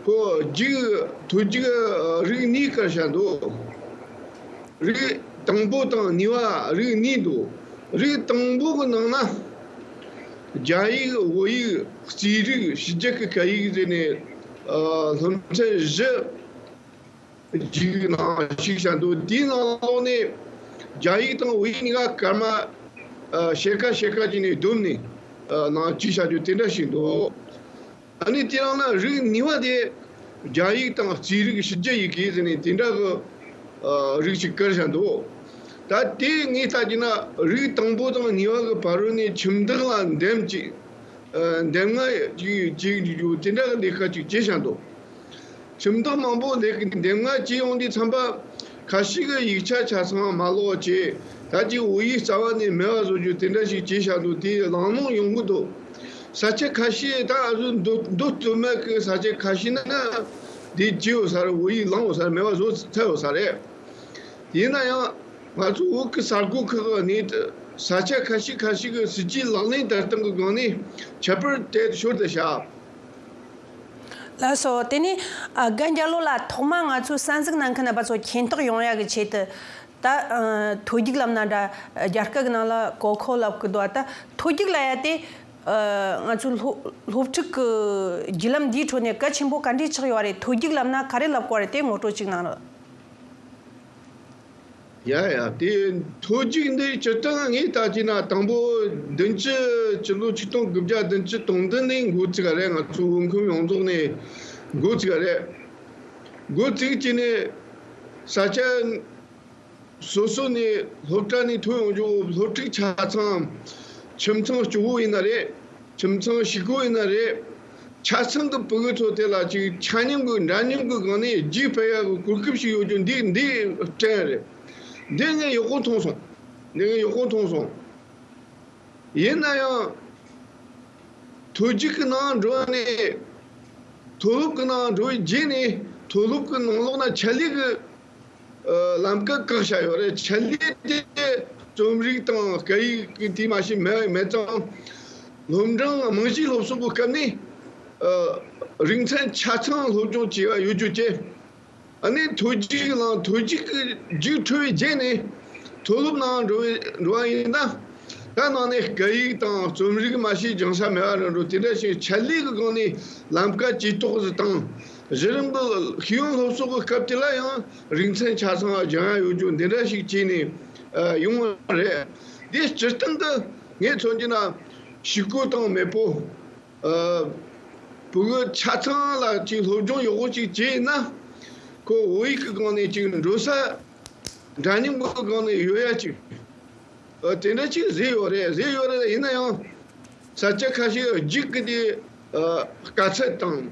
ཁོ་རྒྱུགས་ཐོལ་རྒྱུགས་ཨ་རིགས་གཉིས་བཀར་བཞག་འདུག་རིགས་དང་པོ་དང་གཉིས་པ་རིགས་གཉིས་འདུག་རིགས་དང་པོ་གི་ནང་ན་རྒྱ་ཡིག་བོད་ཡིག་རྩིས་རིག་ཕྱི་རྒྱལ་གྱི་སྐད་ཡིག་ཟེར་ནས་ཨ་སློབ་ཚན་བཞི་ཅིག་ནང་ཞུགས་བཞག་འདུག་དེའི་ནང་ལོགས་ནས་རྒྱ་ཡིག་དང་བོད་ཡིག་གཉིས་ཀ་སྐར་མ་ཨ་ཕྱེད་ཀ་ཕྱེད་ཀ་བྱས་ནས་བསྡོམས་ནས་ཨ་ནང་བཅུག་བཞག་རྒྱུ་དེ་འདྲ་ཞིག་འདུག་ཨ་ནི་དེ་རིང་ན་རིགས་གཉིས་པ་དེ་ རྒྱ་ཡིག་དང་རྩིས་རིག་ཕྱི་རྒྱལ་ཡི་གེ་ཟེར་ནས་དེ་འདྲ་གི་ཨ་རིགས་ཤིག་བཀར་བཞག་འདུག་ད་དེ་ངས་ལྟ་རྒྱུ་ན་རིགས་དང་པོ་དང་གཉིས་པ་གི་བར་རོལ་ནས་ཁྱིམ་བདག་ལ་འདེམས་ཅིག་ཨ་འདེམས་ངག་ཅིག་ཅིག་རྒྱུ་དེ་འདྲ་གི་ལས་ཀ་ཅིག་བྱས་བཞག་འདུག་ཁྱིམ་བདག་མང་པོ་ལས་ཀྱི་འདེམས་ངག་བྱས་ཡོང་དུས་ཙམ་པ་ཁ་ཤས་ཀྱི་ཡིག་ཆ་ཆ་ཚང་མ་ཀློག་བྱས། ད་ཅིག་བོད་ཡིག་རྩ་བ་ནས་མེད་པ་བཟོ་རྒྱུ་དེ་འདྲ་ཞིག་བྱས་བཞག་འདུག་དེ་བླངས་ལོང་ཡོང་གི་འདུག་ས་ཆ་ཁ་ཤས་ད་ཨ་ཟུ་མདོ་མདོ་སྟོད་སྨད་ཀྱི་ས་ཆ་ཁ་ཤས་ན་དེ་བྱས་ཡོད་ས་རེད། བོད་ཡིག་བླངས་ཡོད་ས་རེད། མེད་པ་བཟོ་ཚར་ཡོད་ས་རེད། ཡིན་ན་ཡང་ང་ཚོ་བོད་ཀྱི་གསར་འགོད་ཁག་གི་ནས་ས་ཆ་ཁ་ཤས་ཁ་ཤས་ཀྱི་སྲིད་ཇུས་ལག་ལེན་བསྟར་སྟངས་ཀྱི་སྒང་ནས་ཁྱད་པར་དེ་ཤོར་ཏེ་བཞག་ལགས་སོ། དེ་ནས་ཨ་རྒན་རྒྱལ་ལོ་ལགས། ཐོག་མ་ང་ཚོའི་གསན་གཟིགས་གནང་མཁན་རྣམ་པ་ཚོ་མཁྱེན་རྟོགས་ཡོང་ཡག་གི་ཆེད་དུ་ད་ཨ་ཐོ་རྒྱུགས་ལབ་ན་འདྲ། རྒྱ་སྐད་ཀྱི་ནང་ལ་གོ་ཁོ་ལབ་ཀྱི་འདུག་ད་ཐོ་རྒྱུགས་ལབ་ཡ་དེ་ཨ་ང་ཚོའི་སློབ་སློབ་ཕྲུག་གི་བརྒྱུད་ལམ་འདིའི་ཁྲོད་ནས་གལ་ཆེན་པོ་ག་འདྲས་ཆགས་ཡོད་རེད། ཐོ་རྒྱུགས་ལབ་ན་ག་རེ་ལབ་དགོས་རེད། དེ་ངོ་སྤྲོད་ཅིག་གནང་རོགས། ཡ་ཡ། དེ་ཐོ་རྒྱུགས་འདི་སྤྱིར་བཏང་ངས་ལྟ་ཅི་ན་དང་པོ་བདུན་ཅུ། སྤྱི་ལོ་ཆིག་སྟོང་དགུ་བརྒྱ་བདུན་ཅུ་དོན་བདུན་ནས་འགོ་བཙུགས་པ་རེད། ང་ཚོ་བོད་ཁམས་ཡོངས་རྫོགས་ནས་འགོ་བཙུགས་པ་རེད། འགོ་བཙུགས་ཀྱི་ནས་ས་ཆ་སོ་སོ་ནས་སློབ་གྲྭ་ནས་ཐོན་ཡོང་རྒྱུ་སློབ་ཕྲུག་ཆ་ཚང་ཁྱིམ་ཚང་གཅིག་པོ་ཡིན་ན་རེད། ཁྱིམ་ཚང་ཕྱུག་པོ་ཡིན་ན་རེད། ཆ་ཚང་གི་ཕྲུ་གུ་ཚོ་དེ་ལ་ཅིག་ཆ་སྙོམས་ཀྱི་འདྲ་མཉམ་གྱི་སྒང་ནས་རྒྱུགས་ཕུད་ཡག་གི་གོ་སྐབས་ཤིག་ཡོད་རྒྱུ་འདི་འདི་དྲན་རེད། འདི་ངས་ཡག་པོ་མཐོང་སོང་། འདི་ངས་ཡག་པོ་མཐོང་སོང་། ཡིན་ན་ཡང་། མཐོ་རྒྱུགས་ཀྱི་ནང་འགྲོ་ནས་མཐོ་སློབ་ཀྱི་ནང་འགྲོ་བའི་རྗེས་ནས་མཐོ་སློབ་ཀྱི་ནང་ལོགས་ན་ཆེད་ལས་ཀྱི་ཨ་ལམ་ཀ་བཀག་བཞག་ཡོད་རེད། ཆེད་ལས་དེ་རྩོམ་རིག་དང་སྐད་ཡིག་གི་དེ་མ་ཞིག་མེད་མེད་ཙང་། སློབ་འབྲིང་རྨང་གཞིའི་སློབ་གསོ་གི་སྐབས་ནས་ཨ་རིག་ཚན་ཆ་ཚང་སློབ་སྦྱོང་བྱས་པ་ཡོད་རྒྱུ་བཅས། ཨ་ནི་མཐོ་རྒྱུགས་ལ་མཐོ་རྒྱུགས་ཀྱི་རྒྱུགས་འཕྲོད་པའི་རྗེས་ནས་མཐོ་སློབ་ནང་འགྲོ་བའི་འགྲོ་བ་ཡིན་ན། ད་ནང་ནས་སྐད་ཡིག་དང་རྩོམ་རིག་མ་ཤེས་སྦྱང་ས་མེད་པ་རེད་འགྲོ། དེ་འདྲ་ཞིག་ཆེད་ལས་ཀྱི་སྒང་ནས་ལམ་ཀ་ཇུས་གཏོགས་སུ་དང་། གཞི་རིམ་གྱི་ཤེས་ཡོན་སློབ་གསོ་གི་སྐབས་དེ་ལ་ཡང་རིག་ཚན་ཆ་ཚང་སྦྱང་ཡ་ཡོད་རྒྱུ་འདི་འདྲ་ཞིག་བྱས་ནས་ཨ་ཡོང་བ་རེད། འདི་སྤྱིར་བཏང་གི་ངས་མཚོན་རྒྱུ་ན་ཕྱུག་པོ་དང་མེད་པོ། ཨ་ཕྲུ་གུ་ཆ་ཚང་ལ་ཅིག་སློབ་སྦྱོང་ཡག་པོ་ཅིག་བྱས་ན། ཁོ་བོད་ཡིག་གི་སྒང་ནས་ཅིག་འགྲོ་ས་འདྲ་མཉམ་གྱི་སྒང་ནས་ཡོད་ཡ་ཅིག་ཨ་དེ་འདྲ་ཅིག་བཟོས་ཡོད་རེད། བཟོས་ཡོད་རེད། ཡིན་ན་ཡང་ས་ཆ་ཁ་ཤས་རྒྱུགས་ཀྱི་དེ་ཨ་དཀའ་ཚེགས་དང་།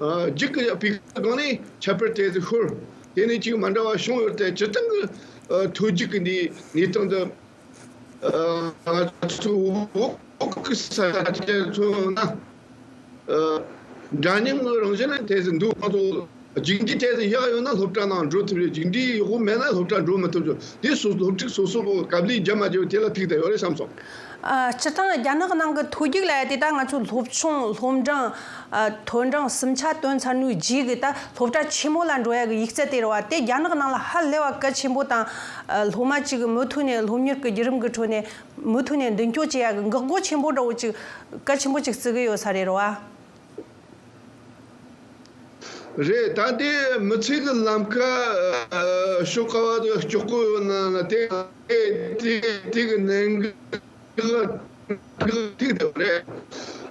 ཨ་རྒྱུགས་ཀྱི་སྤུས་ཀ་སྒང་ནས་ཁྱད་པར་དེ་ཚོ་ཤོར། དེ་ནས་ཅིག་མ་འདྲ་བ་བྱུང་ཡོད་དེ། སྤྱིར་བཏང་གི་ཨ་མཐོ་རྒྱུགས་ཀྱི་འདི་གནས་སྟངས་འདི། ཨ་ང་ཚོ་བོད་ཀྱི་ས་ཆ་ཚོ་ན་ཨ་འདྲ་མཉམ་གྱི་རང་བཞིན་ལ་དེ་ཚོ་འདུག་ང་ཚོ་རྒྱུགས་འབྲས་དེ་ཚོ་ཡག་ཡོད་ན་སློབ་གྲྭ་ནང་འགྲོ་ཐུབ་རེད། རྒྱུགས་འབྲས་ཡག་པོ་མེད་ན་སློབ་གྲྭ་འགྲོ་མི་ཐུབ་ཅོ། དེ་སོ་སློབ་ཕྲུག་སོ་སོ་གི་དཀའ་ལས་རྒྱབ་མ་བརྒྱབ་དེ་ལ་ཐུག་བསྡད་ཡོད་རེད་བསམ་སོང་། ཨ་སྤྱིར་བཏང་རྒྱ་ནག་ནང་གི་མཐོ་རྒྱུགས་ལབ་ཡ་དེ་ད་ང་ཚོ་སློབ་ཆུང་སློབ་འབྲིང་ཨ་མཐོ་འབྲིང་གསུམ་ཆ་ཐོན་ཚར་ནོའི་རྗེས་གི་ད་སློབ་གྲྭ་ཆེན་མོ་ལ་འགྲོ་ཡ་གི་ཡིག་ཚད་དེ་རེད་བ། དེ་རྒྱ་ནག་ནང་ལ་ཧ་ལས་པ་གལ་ཆེན་པོ་དང་། ཨ་སློབ་མ་གཅིག་གི་མུ་མཐུད་ནས་སློབ་གཉེར་གི་བརྒྱུད་རིམ་གི་ཁྲོད་ནས་མུ་མཐུད་ནས་མདུན་སྐྱོད་བྱེད་ཡ་གི་འགག་སྒོ་ཆེན་པོ་འདྲ་བོ་ཅིག་གལ་ཆེན་པོ་ཅིག་བརྩི་གི་ཡོད་ས་རེད་རེད་བ། རེད། ད་ལྟའི་མི་ཚེ་གི་ལམ་ཁ་ཨ་ཤོག་ཁ་བ་དེ་སྐྱོ་པོ་ཡོད་ན་ན་དེ་དེ་དེ་གི་ནང་གི་ཐིག་དེ་རེད།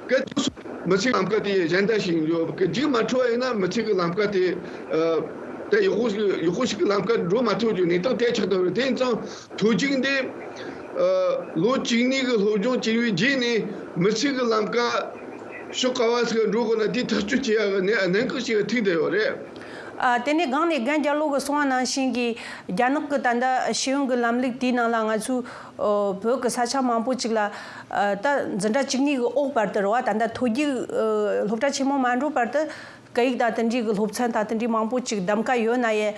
སྐད་ཆ་མི་ཚེ་ལམ་ཁ་དེ་གཞན་དག་ཞིག་ཡོད་གི་རྒྱུགས་མ་འཕྲོ་བ་ཡིན་ན་མི་ཚེ་གི་ལམ་ཁ་དེ་ཨ་དེ་ཡག་པོ་ཞིག་ཡག་པོ་ཞིག་གི་ལམ་ཁ་འགྲོ་མ་ཐུབ་རྒྱུ་གནས་སྟངས་དེ་ཆགས་བསྡད་པ་རེད། དེ་ཡིན་ཙང་མཐོ་རྒྱུགས་འདི་ཨ་ལོ་བཅུ་གཉིས་གི་སློབ་སྦྱོང་བྱས་པའི་རྗེས་ནས་མི་ཚེ་གི་ལམ་ཁ་ཕྱོགས་ག་བ་ཞིག་འགྲོ་དགོས་ན་དེ་ཐག་གཅོད་བྱེད་ཡག་གི་གནད་གནད་འགག་ཞིག་ཐུག་བསྡད་ཡོད་རེད། ཨ་དེ་ནས་སྒང་ནས་རྒན་རྒྱལ་ལོ་གིས་གསུངས་པ་ནང་བཞིན་གྱི་རྒྱ་ནག་གི་ད་ལྟ་ཤེས་ཡོན་གྱི་ལམ་ལུགས་དེའི་ནང་ལ་ང་ཚོའི་ཨོ་བོད་ཀྱི་ས་ཆ་མང་པོ་ཅིག་ལ་ཨ་ད་འཛིན་གྲྭ་བཅུ་གཉིས་ཀྱི་འོག་བར་དུ་རེད་བ། ད་ལྟ་མཐོ་རྒྱུགས་ཨ་སློབ་གྲྭ་ཆེན་མོ་མ་འགྲོ་བར་དུ་སྐད་ཡིག་དང་དེ་འདྲའི་གི་སློབ་ཚན་དང་དེ་འདྲའི་མང་པོ་ཅིག་གདམ་ག་ཡོད་ན་ཡང་།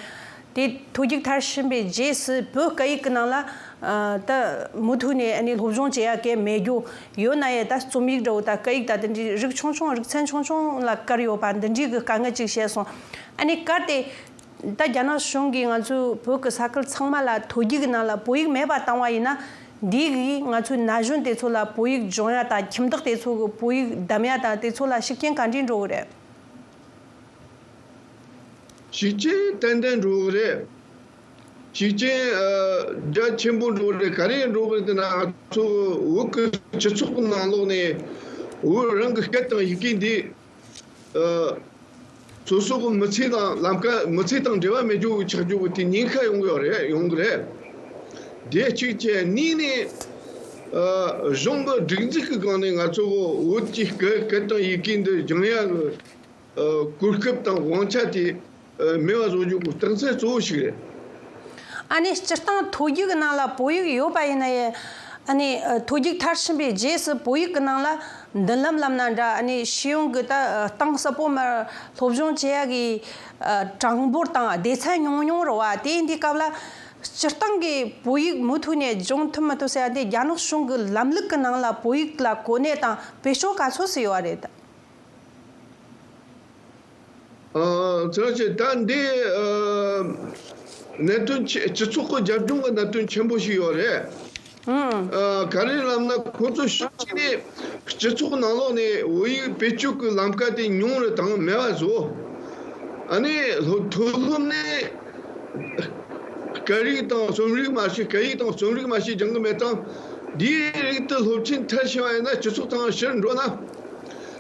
དེ་མཐོ་རྒྱུགས་མཐར་ཕྱིན་པའི་རྗེས་སུ་བོད་སྐད་ཡིག་གི་ནང་ལ་ཨ་ད་མུ་མཐུད་ནས་ཨ་ནི་སློབ་སྦྱོང་བྱེད་ཡ་གལ་མེད་རྒྱུ་ཡོད་ན་ཡང་། ད་རྩོམ་ཡིག་འདྲ་བོ་དང་སྐད་ཡིག་དང་དེ་འདྲའི་རིགས་ཆུང་ཆུང་རིག་ཚན་ཆུང་ཆུང་ལ་བཀར་ཡོད་པ་འདི་འདྲའི་གི་དཀའ་ངལ་ཅིག་བཤད་སོང་། ཨ་ནི་གལ་ཏེ་ད་རྒྱ་ནག་གཞུང་གིས་ང་ཚོའི་བོད་ཀྱི་ས་ཁུལ་ཚང་མ་ལ་མཐོ་རྒྱུགས་ཀྱི་ནང་ལ་བོད་ཡིག་མེད་པ་བཏང་བ་ཡིན་ན། འདི་གིས་ང་ཚོའི་ན་གཞོན་དེ་ཚོ་ལ་བོད་ཡིག་སྦྱོང་ཡ་དང་ཁྱིམ་བདག་དེ་ཚོ་གི་བོད་ཡིག་གདམ་ཡ་དང་དེ་ཚོ་ལ་ཤུགས་རྐྱེན་ག་འདྲས་འགྲོ་གི་རེད། ཤུགས་རྐྱེན་ཏན་ཏན་འགྲོ་གི་རེད། ཤུགས་རྐྱེན་ཨ་རྒྱ་ཆེན་པོ་འགྲོ་གི་རེད། ག་རེ་འགྲོ་གི་རེད་ཟེར་ན། ང་ཚོ་བོད་ཀྱི་སྤྱི་ཚོགས་ཀྱི་ནང་ལོགས་ནས་བོད་རང་གི་སྐད་དང་ཡི་གེ་འདི་ ཨ། སོ་སོ་གི་མི་ཚེ་དང་ལམ་ཀ་མི་ཚེ་དང་འབྲེལ་བ་མེད་རྒྱུ་གི་ཆགས་རྒྱུ་གི་དེ་ཉེན་ཁ་ཡོང་གི་ཡོད་རེད། ཡོང་གི་རེད། དེ་གཅིག་བྱས། གཉིས་ནས། ཨ། གཞུང་གི་སྒྲིག་འཛུགས་ཀྱི་སྒང་ནས་ང་ཚོ་གི་བོད་ཀྱི་སྐད་སྐད་དང་ཡི་གེ་འདི་སྦྱང་ཡ་གི། ཨ། གོ་སྐབས་དང་དབང་ཆ་དེ། ཨ། མེད་པ་བཟོ་རྒྱུ་གི་རྟགས་མཚན་གཙོ་བོ་ཞིག་རེད། ཨ་ནི་སྤྱིར་བཏང་ཐོ་རྒྱུགས་ཀྱི་ནང་ལ་བོད་ཡིག་ཡོད་པ་ཡིན་ན་ཡང་། ཨ་ནི་ཨ་ཐོ་རྒྱུགས་མཐར་ཕྱིན་པའི་རྗེས་སུ་བོད་ཡིག་གི་ནང་ལ་མདུན་ལམ་ལབ་ན་འདྲ། ཨ་ནི་ཤེས་ཡོན་གྱི་ད་ཨ་གཏིང་ཟབ་པོ་མར་སློབ་སྦྱོང་བྱེད་ཡ་གི་ཨ་གྲངས་འབོར་དང་སྡེ་ཚན་ཉུང་ཉུང་རེད་བ། དེ་ཡིན་དུས་སྐབས་ལ་སྤྱིར་བཏང་གི་བོད་ཡིག་མུ་མཐུད་ནས་སྦྱོང་ཐུབ་མི་ཐུབ་ཟེར་ཡ་དེ་རྒྱ་ནག་གཞུང་གི་ལམ་ལུགས་ཀྱི་ནང་ལ་བོད་ཡིག་ལ་གོ་གནས་དང་བེད་སྤྱོད་ག་ཚོད་ཙམ་ཡོད་པ་རེད། ཨ། ཚར་ཆེ་ད་འདི། ཨ། གནད་དོན་ཆེ། སྤྱི་ཚོགས་ཀྱི་རྒྱབ་ལྗོངས་ཀྱི་གནད་དོན་ཆེན་པོ་ཞིག་ཡོད་རེད། ཨང་། ཨ། ག་རེ་ལབ་ན། ཁོ་ཚོ་ཕྱོགས་གཅིག་ནས་སྤྱི་ཚོགས་ནང་ལོགས་ནས་བོད་ཡིག་བེད་སྤྱོད་ཀྱི་ལམ་ཀ་དེ་ཉུང་རུ་དང་མེད་པ་བཟོ། ཨ་ནི་སློབ། མཐོ་སློབ་ནས་སྐད་ཡིག་དང་རྩོམ་རིག་མ་ཤེས། སྐད་ཡིག་དང་རྩོམ་རིག་མ་ཤེས་སྦྱང་གི་མེད་དང་། འདིའི་རིགས་དེ་སློབ་ཆེན་མཐར་ཕྱིན་པ་ཡིན་ན་སྤྱི་ཚོགས་དང་ཕྱིར་འགྲོ་ན།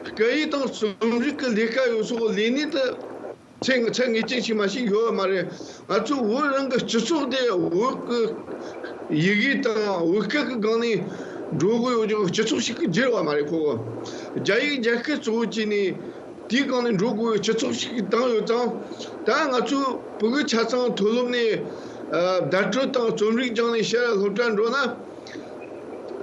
སྐད་ཡིག་དང་རྩོམ་རིག་གི་ལས་ཀ་ཡོད་སོགས་ལས་གནས་དེ་ཚད་ངེས་ཅན་ཞིག་མ་ཞིག་ཡོད་མ་རེད། ང་ཚོ་བོད་རང་གི་སྤྱི་ཚོགས་དེ་བོད་ཀྱི་ཡི་གེ་དང་བོད་སྐད་ཀྱི་སྒང་ནས་འགྲོ་དགོས་ཡོད་ཀྱང་སྤྱི་ཚོགས་ཤིག་གི་འགྱུར་བ་མ་རེད། ཁོ་གོ་རྒྱ་ཡིག་རྒྱ་སྐད་གཙོ་བོ་བྱས་ནས་དེའི་སྒང་ནས་འགྲོ་དགོས་པའི་སྤྱི་ཚོགས་ཤིག་གི་བཏང་ཡོད་ཙང་། ད་ང་ཚོ་ཕྲུ་གུ་ཆ་ཚང་མཐོ་སློབ་ནས་ཨ་བརྡ་སྤྲོད་དང་རྩོམ་རིག་སྦྱངས་ནས་ཕྱིར་སློབ་གྲྭ་འགྲོ་ན།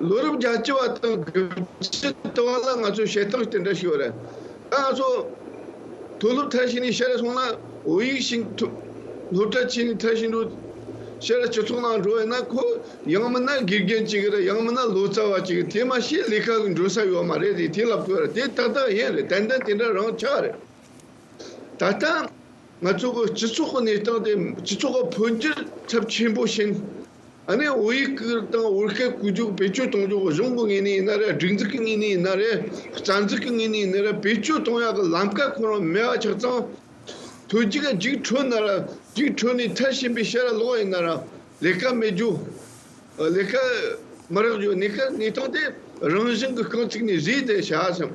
ལོ་རབས་བརྒྱད་ཅུ་བ་དང་དགུ་བཅུ་དུ་བ་ལ་ང་ཚོ་བྱེད་སྟངས་དེ་འདྲ་ཞིག་ཡོད་རེད། ད་ང་ཚོ་མཐོ་སློབ་མཐར་ཕྱིན་ནས་ཕྱིར་སོང་ན་བོད་ཡིག་ཤེས་ཐུབ། སློབ་གྲྭ་ཕྱིན་ནས་མཐར་ཕྱིན་འགྲོ། ཕྱིར་སྤྱི་ཚོགས་ནང་འགྲོ་ཡིན་ན། ཁོ་ཡང་མིན་ན་དགེ་རྒན་ཅིག་རེད། ཡང་མིན་ན་ལོ་ཙཱ་བ་ཅིག་རེད། དེ་མ་ཤེས་ལས་ཀ་གི་འགྲོ་ས་ཡོད་མ་རེད། དེ་དེ་ལབ་དགོས་རེད། དེ་ཏག་ཏག་ཡིན་རེད། ཏན་ཏན་དེ་འདྲ་རང་ཆགས་རེད། ད་ལྟ་ང་ཚོ་གི་སྤྱི་ཚོགས་ཀྱི་གནས་སྟངས་དེ་སྤྱི་ཚོགས་ཀྱི་འཕོ་འགྱུར་ཚབས་ཆེན་པོ་ཕྱིན། ཨ་ནི་བོད་ཡིག་གི་དང་བོད་སྐད་གོ་རྒྱུ་བེད་སྤྱོད་གཏོང་རྒྱུ་གི་གཞུང་གི་ངོས་ནས་ཡིན་ན་རེད། སྒྲིག་འཛུགས་ཀྱི་ངོས་ནས་ཡིན་ན་རེད། རྩ་འཛུགས་ཀྱི་ངོས་ནས་ཡིན་ན་རེད། བེད་སྤྱོད་གཏོང་ཡག་གི་ལམ་ཀ་ཁོ་རང་མེད་པ་ཆགས་ཙང་། ཐོ་རྒྱུགས་རྒྱུགས་འཕྲོད་ན་ར་རྒྱུགས་འཕྲོད་ནས་མཐར་ཕྱིན་པའི་ཕྱིར་ལོག་ཡིན་ན་ར་ལས་ཀ་མེད་རྒྱུ། ལས་ཀ་མི་རག་རྒྱུ། གནས་ཀ་གནས་སྟངས་དེ་རང་བཞིན་གྱི་རྐང་ཚུགས་ནས་བཟོས་ཏེ་བཞག་བསམ།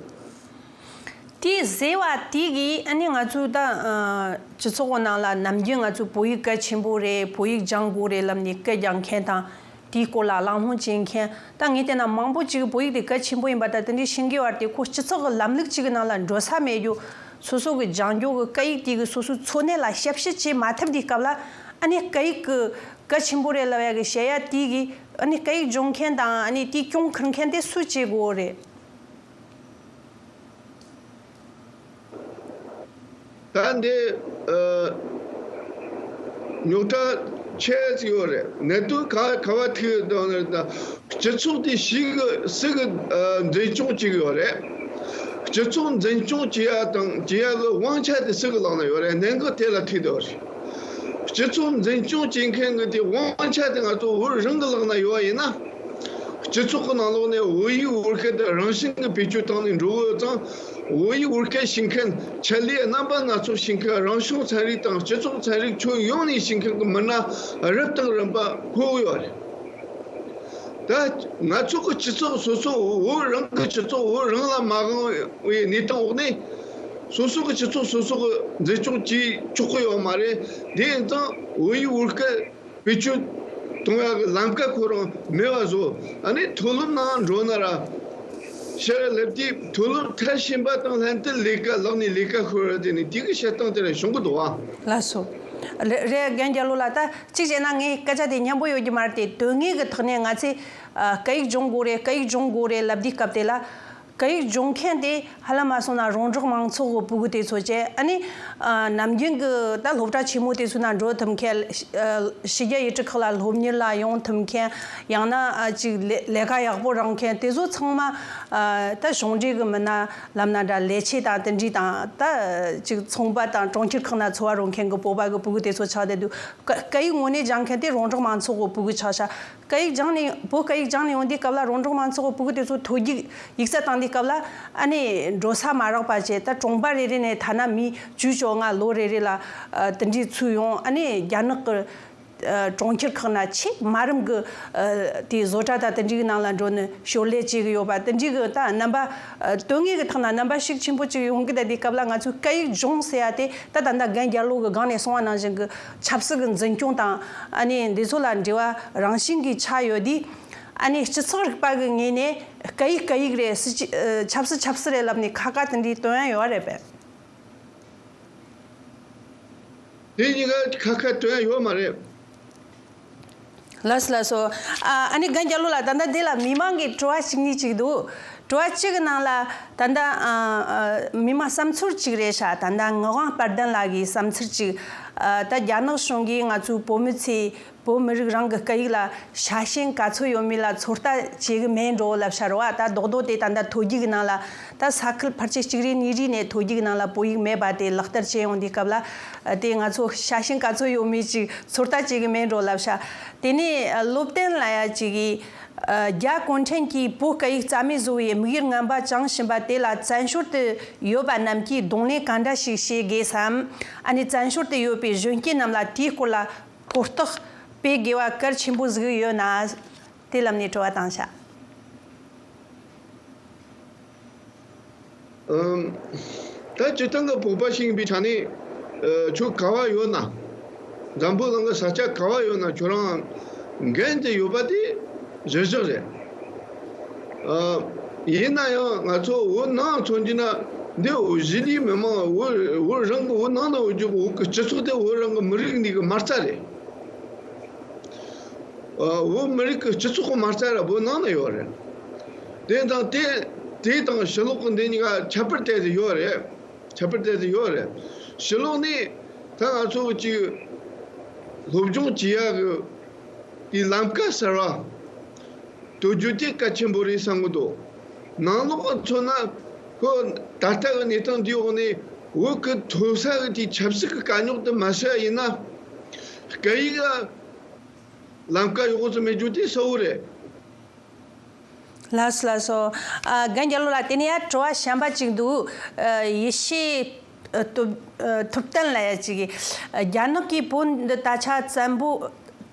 དེ་ཟེར་བ་དེ་གིས་ཨ་ནི་ང་ཚོ་ད་ཨ་སྤྱི་ཚོགས་ཀྱི་ནང་ལ་ནམ་རྒྱུན་ང་ཚོ་བོད་ཡིག་གལ་ཆེན་པོ་རེད། བོད་ཡིག་སྦྱང་དགོས་རེད་ལབ་ནས་སྐད་རྒྱག་མཁན་དང་། དེའི་སྐོར་ལ་གླེང་སློང་བྱེད་མཁན་ད་ངས་བལྟས་ན་མང་པོ་ཅིག་བོད་ཡིག་དེ་གལ་ཆེན་པོ་ཡིན་པ་དང་། དེ་འདྲའི་ཤེས་ཀྱི་ཡོད་རེད་དེ། ཁོ་སྤྱི་ཚོགས་ཀྱི་ལམ་ལུགས་ཅིག་གི་ནང་ལ་འགྲོ་ས་མེད་རྒྱུ། སོ་སོ་གི་སྦྱང་རྒྱུ་གི་སྐད་ཡིག་དེ་གི་སོ་སོའི་འཚོ་གནས་ལ་ཞབས་ཕྱི་བྱེད་མ་ཐུབ་དུས་སྐབས་ལ། ཨ་ནི་སྐད་ཡིག་གི་གལ་ཆེན་པོ་རེད་ལབ་ཡ་གི་བཤད་ཡ་དེ་གི། ཨ་ནི་སྐད་ཡིག་སྦྱོང་མཁན་དང་ཨ་ནི་དེ་གྱོང་ཁུར་མཁན་དེ་སུས་བྱེད་དགོས་རེད། ད་འདི་ཨ་རྙོག་དྲ་ཆེ་ཙིག་ཡོད་རེད། གནད་དོན་ག་ག་བ་ཐུག་དང་ན། སྤྱི་ཚོགས་དེ་ཞིག་གི་སུ་གི་ཨ་འཛིན་སྐྱོང་བྱེད་ཀྱི་ཡོད་རེད། སྤྱི་ཚོགས་འཛིན་སྐྱོང་བྱེད་ཡ་དང་བྱེད་ཡ་གི་དབང་ཆ་དེ་སུ་གི་ལག་ན་ཡོད་རེད། གནད་འགག་དེ་ལ་ཐུག་བསྡད་ཡོད་རེད། སྤྱི་ཚོགས་འཛིན་སྐྱོང་བྱེད་མཁན་གྱི་དེ་དབང་ཆ་དེ་ང་ཚོ་བོད་རང་གི་ལག་ན་ཡོད་པ་ཡིན་ན། སྤྱི་ཚོགས་ཀྱི་ནང་ལོགས་ནས་བོད་ཡིག་བོད་སྐད་དེ་རང་བཞིན་གྱི་བེད་སྤྱོད་བཏང་ནས་འགྲོ་གི་ཡོད་ཙང་། བོད་ཡིག་བོད་སྐད་ཤེས་མཁན། ཆེད་ལས་རྣམ་པ་སྣ་ཚོགས་ཤེས་མཁན། རང་བྱུང་ཚན་རིག་དང་སྤྱི་ཚོགས་ཚན་རིག་ཁྱོན་ཡོངས་ནས་ཤེས་མཁན་གྱི་མི་སྣ་རབ་དང་རིམ་པ་དགོས་ཀྱི་ཡོད་རེད། ད་ང་ཚོ་གི་སྤྱི་ཚོགས་སོ་སོ། བོད་རང་གི་སྤྱི་ཚོགས་བོད་རང་ལ་མ་དབང་བའི་གནས་སྟངས་འོག་ནས། སོ་སོ་གི་སྤྱི་ཚོགས་སོ་སོ་གི་འཛིན་སྐྱོང་བྱེད་ཆོག་གི་ཡོད་མ་རེད། དེ་ཡིན་ཙང་བོད་ཡིག་བོད་སྐད་བེད་སྤྱོད་གཏོང་ཡག་གི་ལམ་ཀ་ཁོ་རང་མེད་པ་བཟོ། ཨ་ནི་མཐོ་སློབ་ནང་འགྲོ་ན་ར། ཕྱིར་སླེབས་དུས་མཐོ་སློབ་མཐར་ཕྱིན་པ་དང་ལྷན་དུ་ལས་ཀ་ལག་ནས་ལས་ཀ་ཤོར་བ་དེ་ནི་དེ་གི་བཤད་སྟངས་དེ་ར་བྱུང་གི་འདུག་བ། ལགས་སོ། རེད་རེད། རྒན་རྒྱལ་ལོ་ལགས། ད་གཅིག་བྱས་ན་ངས་སྐད་ཆ་དེ་སྙན་པོ་ཡོད་ཀྱི་མ་རེད་དེ། དོན་དངོས་ཀྱི་ཐོག་ནས་ང་ཚོས་ཨ་སྐད་ཡིག་སྦྱོང་དགོས་རེད། སྐད་ཡིག་སྦྱོང་དགོས་རེད་ལབ་དུས་སྐབས་དེ་ལ། སྐད་ཡིག་སྦྱོང་མཁན་དེ་ཧ་ལམ་མ་སོང་ན་རོང་འབྲོག་མང་ཚོགས་ཀྱི་ཕྲུ་གུ་དེ་ཚོ་བྱས། ཨ་ནི་ཨ་ནམ་རྒྱུན་གྱི་ད་སློབ་གྲྭ་ཆེན་མོ་དེ་ཚོ་ནང་འགྲོ་ཐུབ་མཁན། ཨ་ཕྱི་རྒྱལ་ཡུལ་གྲུ་ཁག་ལ་སློབ་གཉེར་ལ་ཡོང་ཐུབ་མཁན། ཡང་ན་ཨ་ཅིག་ལས་ལས་ཀ་ཡག་པོ་རག་མཁན་དེ་ཚོ་ཚང་མ་ཨ་ད་གཞུང་འབྲེལ་གྱི་མི་སྣ་ལབ་ན་འདྲ། ལས་བྱེད་དང་དེ་འདྲའི་དང་། ད་ཅིག་ཚོང་པ་དང་གྲོང་ཁྱེར་ཁག་ན་འཚོ་བ་རོལ་མཁན་གྱི་བོད་པ་གི་ཕྲུ་གུ་དེ་ཚོ་ཆགས་བསྡད་འདུག་སྐད་ཡིག་དངོས་གནས་སྦྱང་མཁན་དེ་རོང་འབྲོག་མང་ཚོགས་ཀྱི་ཕྲུ་གུ་ཆགས་ཤག་སྐད་ཡིག་སྦྱངས་ནས། བོད་སྐད་ཡིག་སྦྱངས་ནས་ཡོང་དུས་སྐབས་ལ་རོང་འབྲོག་མང་ཚོགས་ཀྱི་ཕྲུ་གུ་དེ་ཚོ་ཐོ་རྒྱུགས་ཡིག་ཚད་བཏང་དུས་སྐབས་ལ། ཨ་ནི་འགྲོ་ས་མ་རག་པ་བྱས། ད་གྲོང་པ་རེ་རེ་ནས་ཐ་ན་མི་བཅུ་བཅོ་ལྔ་ལོ་རེ་རེ་ལ་ཨ་དེ་འདྲའི་ཚུར་ཡོང་། ཨ་ནི་རྒྱ་ནག་གི་ ཨ་གྲོང་ཁྱེར་ཁག་ན་ཆེས་དམའ་རིམ་གྱི་ཨ་དེ་བཟོ་གྲྭ་དང་དེ་འདྲའི་གི་ནང་ལ་འགྲོ་ནས་ཞོར་ལས་བྱེད་གི་ཡོད་པ། དེ་འདྲའི་གི་ད་རྣམ་པ་ཨ་དོན་དངོས་ཀྱི་ཐོག་ན་རྣམ་པ་ཤུགས་ཆེན་པོ་ཅིག་ཡོང་གི། ད་དེ་སྐབས་ལ་ང་ཚོའི་སྐད་ཡིག་སྦྱོང་ཟེར་ཡ་དེ་ད་ད་ལྟ་རྒན་རྒྱལ་ལོ་གི་སྒང་ནས་གསུངས་པ་ནང་བཞིན་གྱི་ཆབ་སྲིད་ཀྱི་འཛིན་སྐྱོང་དང་ཨ་ནི་འདི་ཚོ་ལ་འབྲེལ་བ་རང་བཞིན་གྱིས་ཆགས་ཡོད་དུས། ཨ་ནི་སྤྱི་ཚོགས་རིག་པ་གི་ངོས་ནས་སྐད་ཡིག་སྐད་ཡིག་རེད། སྲིད་སྤྱི་ཨ་ཆབ་སྲིད་ཆབ་སྲིད་རེད་ལབ་ནས་ཁ་ཁ་དེ་འདྲའི་སྟོན་ཡ་ཡོད་རེད་པས། དེ་གཉིས་ཀ་ཁ་ཁ་སྟོན་ཡ་ཡོད་མ་རེད། ལགས་སོ་ལགས་སོ། ཨ་ཨ་ནི་རྒན་རྒྱལ་ལོ་ལགས། ད་ལྟ་འདི་ལ་མི་མང་གི་དྲི་བ་གཅིག་གཉིས་ཅིག་འདུག་དྲི་བ་གཅིག་གི་ནང་ལ་ད་ལྟ་ཨ་ཨ་མི་མང་བསམ་ཚུལ་གཅིག་རེད་ཤག་ད་ལྟ་ངག་དབང་དཔལ་ལྡན་ལགས་ཀྱི་བསམ་ཚུལ་གཅིག་ཨ་ད་རྒྱ་ནག་གཞུང་གིས་ང་ཚོའི་བོད་མི་ཚོས་བོད་མི་རིགས་རང་གི་སྐད་ཡིག་ལ་ཤ་ཞེན་ག་ཚོད་ཡོད་མེད་ལ་ཚོད་ལྟ་བྱེད་གི་མེད་འགྲོ་ལབ་ཤག་རེད་བ། ད་རྡོག་རྡོག་དེ་ད་ལྟ་ཐོ་རྒྱུགས་ནང་ལ་ད་ས་ཁུལ་ཕལ་ཆེར་གཅིག་རེ་གཉིས་རེ་ནས་ཐོ་རྒྱུགས་ནང་ལ་བོད་ཡིག་མེད་པ་དེ་ལག་བསྟར་བྱས་ཡོང་དུས་སྐབས་ལ་དེ་ང་ཚོ་ཤ་ཞེན་ག་ཚོད་ཡོད་མེད་ཅིག་ཚོད་ལྟ་བྱེད་གི་མེད་འགྲོ་ལབ་ཤག་དེ་ནས་བློ་བརྟན་ལགས་ཡ་ཅིག་གིས་རྒྱ་གུང་ཁྲན་གྱིས་བོད་སྐད་ཡིག་རྩ་མེད་བཟོ་བའི་དམིགས་ཡུལ་ངན་པ་བཅངས་བཞིན་པ་དེ་ལ་བཙན་བྱོལ་དུ་ཡོད་པ་རྣམས་ཀྱིས་གདོང་ལེན་ག་འདྲ་ཞིག་བྱེད་དགོས་སམ། ཨ་ནི་བཙན་བྱོལ་དུ་ཡོད་པའི་གཞོན་སྐྱེས་རྣམས་ལ་དེའི་སྐོར་ལ་གོ་རྟོགས་སྤེལ་དགོས་པ་གལ་ཆེན་པོ་ཟིག་ཡོད་ན། དེ་ལམ་ནས་དྲི་བ་བཏང་ཤག་ཨམ། ད་སྤྱིར་བཏང་གི་བོད་པ་ཞིག་ཡིན་པའི་ཆ་ནས། ཨ་ཁྱོད་ག་བ་ཡོད་ན། འཛམ་བུ་གླིང་གི་ས་ཆ་ག་བ་ཡོད་ན་ཁྱོད་རང་འགན་དེ་ཡོད་པ་དེ་གཞིར་བཞག་རེད། ཨ་ཡིན་ན་ཡང་ང་ཚོ་བོད་ནང་མཚོན་རྒྱུ་ན་འདི་བོད་གཞིས་ལུས་མི་མང་བོད་བོད་རང་གི་བོད་ནང་ན་ཡོད་རྒྱུ་བོད་ཀྱི་སྤྱི་ཚོགས་དེ་བོད་རང་གི་མི་རིགས་འདི་གི་མ་རྩ་རེད། ཨ་བོད་མི་རིགས་ཀྱི་སྤྱི་ཚོགས་མ་རྩ་ར་བོད་ནང་ན་ཡོད་རེད། དེ་དང་དེ་དེ་དང་ཕྱི་ལོགས་ཀྱི་འདི་གཉིས་ཀ་ཁྱད་པར་དེ་ཚོ་ཡོད་རེད། ཁྱད་པར་དེ་ཚོ་ཡོད་རེད། ཕྱི་ལོགས་ནས་ད་ང་ཚོ་ཅིག་སློབ་སྦྱོང་བྱེད་ཡག་གི་དེ་ལམ་ཀ་གསར་བ་གཏོད་རྒྱུ་དེ་གལ་ཆེན་པོ་རེད་བསམ་གི་འདུག་ནང་ལོགས་ཀྱི་མཚོན་ན་ཁོ་ད་ལྟ་གི་གནས་སྟངས་འདིའི་འོག་ནས་བོད་ཀྱི་མཐོ་ས་གི་དེ་ཆབ་སྲིད་ཀྱི་དཀའ་རྙོག་དེ་མ་སེལ་ཡིན་ན། སྐད་ཡིག་ལ་ལམ་ཀ་ཡག་པོ་ཙམ་མེད་རྒྱུ་དེ་གསལ་བོ་རེད། ལགས་སོ་ལགས་སོ། ཨ་རྒན་རྒྱལ་ལོ་ལགས། དེ་ནས་ཡང་དྲི་བ་གཞན་པ་ཅིག་འདུག་ཨ་ཡེ་ཤེས་ཨ་ཐུབ་ཨ་ཐུབ་བསྟན་ལགས་ཡ་ཅིག་གིས། ཨ་རྒྱ་ནག་གིས་བོད་འདི་ད་ཆ་བཙན་པོ་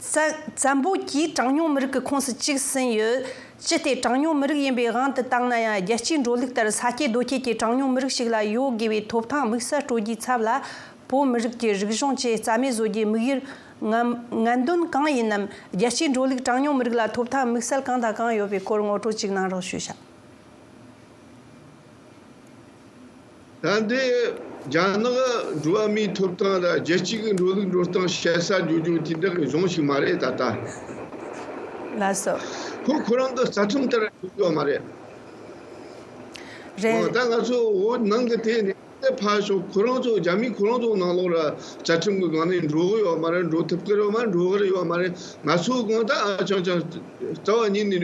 བཙན་བཙན་པོ་གྱིས་གྲངས་ཉུང་མི་རིགས་ཀྱི་ཁོངས་སུ་བཅུག་ཟིན་ཡོད། ཅི་སྟེ་གྲངས་ཉུང་མི་རིགས་ཡིན་པའི་དབང་དུ་བཏང་ན་ཡང་རྒྱལ་སྤྱིའི་འགྲོ་ལུགས་ལྟར་ས་སྐྱེས་རྡོ་སྐྱེས་ཀྱི་གྲངས་ཉུང་མི་རིགས་ཤིག་ལ་ཡོད་དགོས་པའི་ཐོབ་ཐང་དམིགས་བསལ་སྤྲོད་རྒྱུའི་ཚབ་ལ། བོད་མི་རིགས་ཀྱི་རིག་གཞུང་བཅས་རྩ་མེད་བཟོ་རྒྱུའི་དམིགས་ཡུལ་ངན་ངན་དོན་གང་ཡིན་ནམ། རྒྱལ་སྤྱིའི་འགྲོ་ལུགས་གྲངས་ཉུང་མི་རིགས་ལ་ཐོབ་ཐང་དམིགས་བསལ་གང་དང་གང་ཡོད་པའི་སྐོར་ངོ་སྤྲོད་ཅིག་གནང་རོགས་ཞུ་ཤག་ད་འདི་རྒྱ་ནག་འགྲོ་བ་མིའི་ཐོབ་ཐང་དང་རྒྱལ་སྤྱི་གི་འགྲོ་ལུགས་འགྲོ་སྟངས་བཤད་ས་འགྲོ་རྒྱུ་དེ་འདྲ་གི་གཞུང་ཞིག་མ་རེད་ད་ལྟ། ལགས་སོ། ཁོ་ཁོ་རང་གི་རྩ་ཁྲིམས་ལྟར་འགྲོ་རྒྱུ་མ་རེད། རེད། ད་ང་ཚོ་བོད་ནང་གི་དེ་ནས། དེ་ཕར་ཞོག་ཁོ་རང་ཚོ་རྒྱ་མི་ཁོ་རང་ཚོ་ནང་ལོགས་ལ་རྩ་ཁྲིམས་ཀྱི་སྒང་ནས་འགྲོ་གི་ཡོད་མ་རེད། འགྲོ་ཐུབ་ཀྱི་རེད་མ་རེད། འགྲོ་གི་རེད་ཡོད་མ་རེད། ང་ཚོའི་སྒང་ད་ཨ་ཅང་ཅང་རྩ་བ་ཉིད་ནས་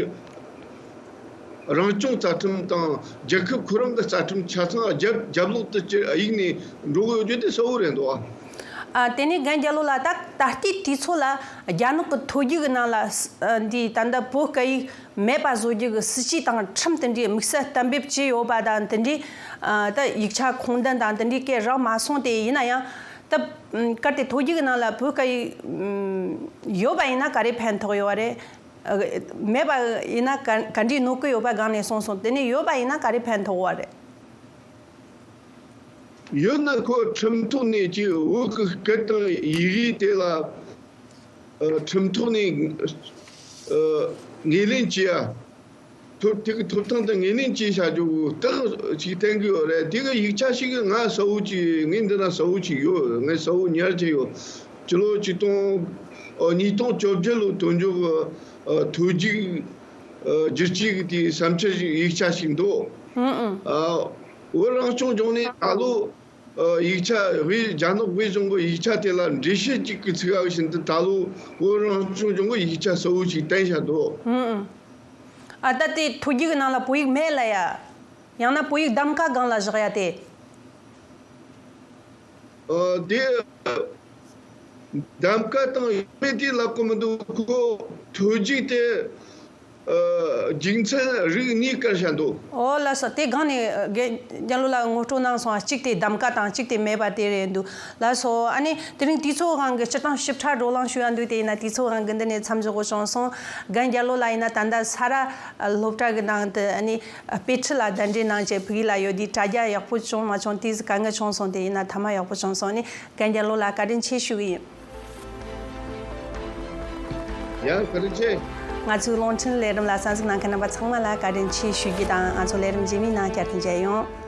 རང་སྐྱོང་རྩ་ཁྲིམས་དང་རྒྱལ་ཁབ་ཁོ་རང་གི་རྩ་ཁྲིམས་ཆ་ཚང་རྒྱབ་རྒྱབ་ལོག་ཏུ་ཅི་གཡུག་ནས་འགྲོ་གི་ཡོད་རྒྱུ་དེ་གསལ་བོ་རེད་འདུག་ཨ། ཨ་དེ་ནས་རྒན་རྒྱལ་ལོ་ལགས། ད་ད་ལྟའི་དུས་ཚོད་ལ་རྒྱ་ནག་གི་ཐོ་རྒྱུགས་ནང་ལ་ཨ་འདི་ད་ལྟ་བོད་སྐད་ཡིག་མེད་པ་བཟོ་རྒྱུ་གི་སྲིད་ཇུས་དང་ཁྲིམས་དེ་འདྲའི་དམིགས་བསལ་གཏན་འབེབས་བྱས་ཡོད་པ་དང་། དེ་འདྲའི་ཨ་ད་ཡིག་ཆ་ཁུངས་ལྡན་དང་དེ་འདྲའི་སྐད་རག་མ་སོང་སྟེ། ཡིན་ན་ཡང་ད་གལ་ཏེ་ཐོ་རྒྱུགས་ནང་ལ་བོད་སྐད་ཡིག་ཡོད་པ་ཡིན་ན་ག་རེ་ཕན་ཐོགས་ཡོད་པ་རེད། ཨ་མེད་པ་ཡིན་ན་ག་ག་འདྲའི་གནོད་ཀྱི་ཡོད་པ་སྒང་ནས་གསུངས་སོང་། དེ་ནས་ཡོད་པ་ཡིན་ན་ག་རེ་ཕན་ཐོགས་པ་རེད། ཡོད་ན་ཁོ་ཁྲིམས་ཐོག་ནས་ཀྱི་བོད་ཀྱི་སྐད་དང་ཡི་གེ་དེ་ལ། ཨ་ཁྲིམས་ཐོག་ནས་ཨ་ངོས་ལེན་བྱེད་ཡ། ཐོབ་དེ་གི་ཐོབ་ཐང་དེ་ངོས་ལེན་བྱེད་བྱ་རྒྱུ་རྟགས་ཅིག་བསྟན་གི་ཡོད་རེད། དེ་གི་ཡིག་ཆ་ཞིག་ང་གསལ་བོ་ཅིག་ངའི་འདི་ན་གསལ་བོ་ཅིག་ཡོད། ངས་གསལ་བོ་ཉར་བྱས་ཡོད། སྤྱི་ལོ་ཆིག་སྟོང་ཨ་ཉིས་སྟོང་བཅོ་བརྒྱད་ལོ་དོན་འཇོག་གི་ཨ་ཐོ་རྒྱུགས་ཨ་བསྒྱུར་བཅོས་ཀྱི་དེའི་བསམ་འཆར་ཞིག་ཡིག་ཆ་ཞིག་འདུག་ཨ་བོད་རང་སྐྱོང་ལྗོངས་ནས་ད་ལོ། ཨ་ཡིག་ཆ་དབུས་རྒྱ་ནག་དབུས་གཞུང་གི་ཡིག་ཆ་དེ་ལ་འགྲེལ་བཤད་ཅིག་གི་ཚིག་ཨ་བཞིན་དུ་ད་ལོ་བོད་རང་སྐྱོང་ལྗོངས་ཀྱི་ཡིག་ཆ་གསལ་བོ་ཞིག་བསྟན་བཞག་འདུག་ཨ་ད་དེ་ཐོ་རྒྱུགས་ཀྱི་ནང་ལ་བོད་ཡིག་མེད་ལ་ཡ། ཡང་ན་བོད་ཡིག་གདམ་ཀ་སྒང་ལ་བཞག་ཡ་དེ། ཨ་དེ་གདམ་ཀ་དང་ཡོད་མེད་དེ་ལབ་གི་མི་འདུག་ཁོ་ཐོ་རྒྱུགས་དེ། ཨ་རྒྱུ་མཚན་རིགས་གཉིས་བཀར་བཞག་འདུག། ཨོ་ལགས་སོ། དེ་སྒང་ནས་རྒན་རྒྱ་ལོ་ལགས་ངོ་སྤྲོད་གནང་སོང་བ། གཅིག་དེ་གདམ་ག་དང་གཅིག་དེ་མེད་པ་དེ་རེད་འདུག་ལགས་སོ། ཨ་ནི་དེ་རིང་དུས་ཚོད་དབང་གིས་སྤྱིར་བཏང་ཞིབ་ཕྲ་བགྲོ་གླེང་ཞུ་ཡ་འདུག་དེ་ཡིན་ན་དུས་ཚོད་དབང་གིས་འདི་ནས་མཚམས་འཇོག་དགོས་བྱུང་སོང་། རྒན་རྒྱ་ལོ་ལགས་ཡིན་ན་ད་ལྟ་ས་རཱ་སློབ་གྲྭ་གི་ནང་དུ་ཨ་ནི་དཔེ་ཁྲིད་ལ་གདན་འདྲེན་གནང་བྱས་ཕ་གི་ལ་ཡོད་དུས་དྲ་རྒྱ་ཡག་པོ་བྱུང་མ་བྱུང་དེ་ཟིག་དཀའ་ངལ་བྱུང་སོང་། དེ་ཡིན་ན་མཐའ་མ་ཡག་པོ་བྱུང་སོང་། ཨ་ནི་རྒན་རྒྱ་ལོ་ལགས་བཀའ་དྲིན་ཆེ་ཞུ་གི་ཡིན། ཡང་བཀའ་དྲིན་ཆེ། ང་ཚོའི་རླུང་འཕྲིན་ལས་རིམ་ལ་གསན་གཟིགས་གནང་མཁན་རྣམ་པ་ཚང་མ་ལ་བཀའ་དྲིན་ཆེ་ཞུ་རྒྱུ་དང་། ང་ཚོ་ལས་རིམ་རྗེས་མའི་ནང་བསྐྱར་དུ་མཇལ་ཡོང་།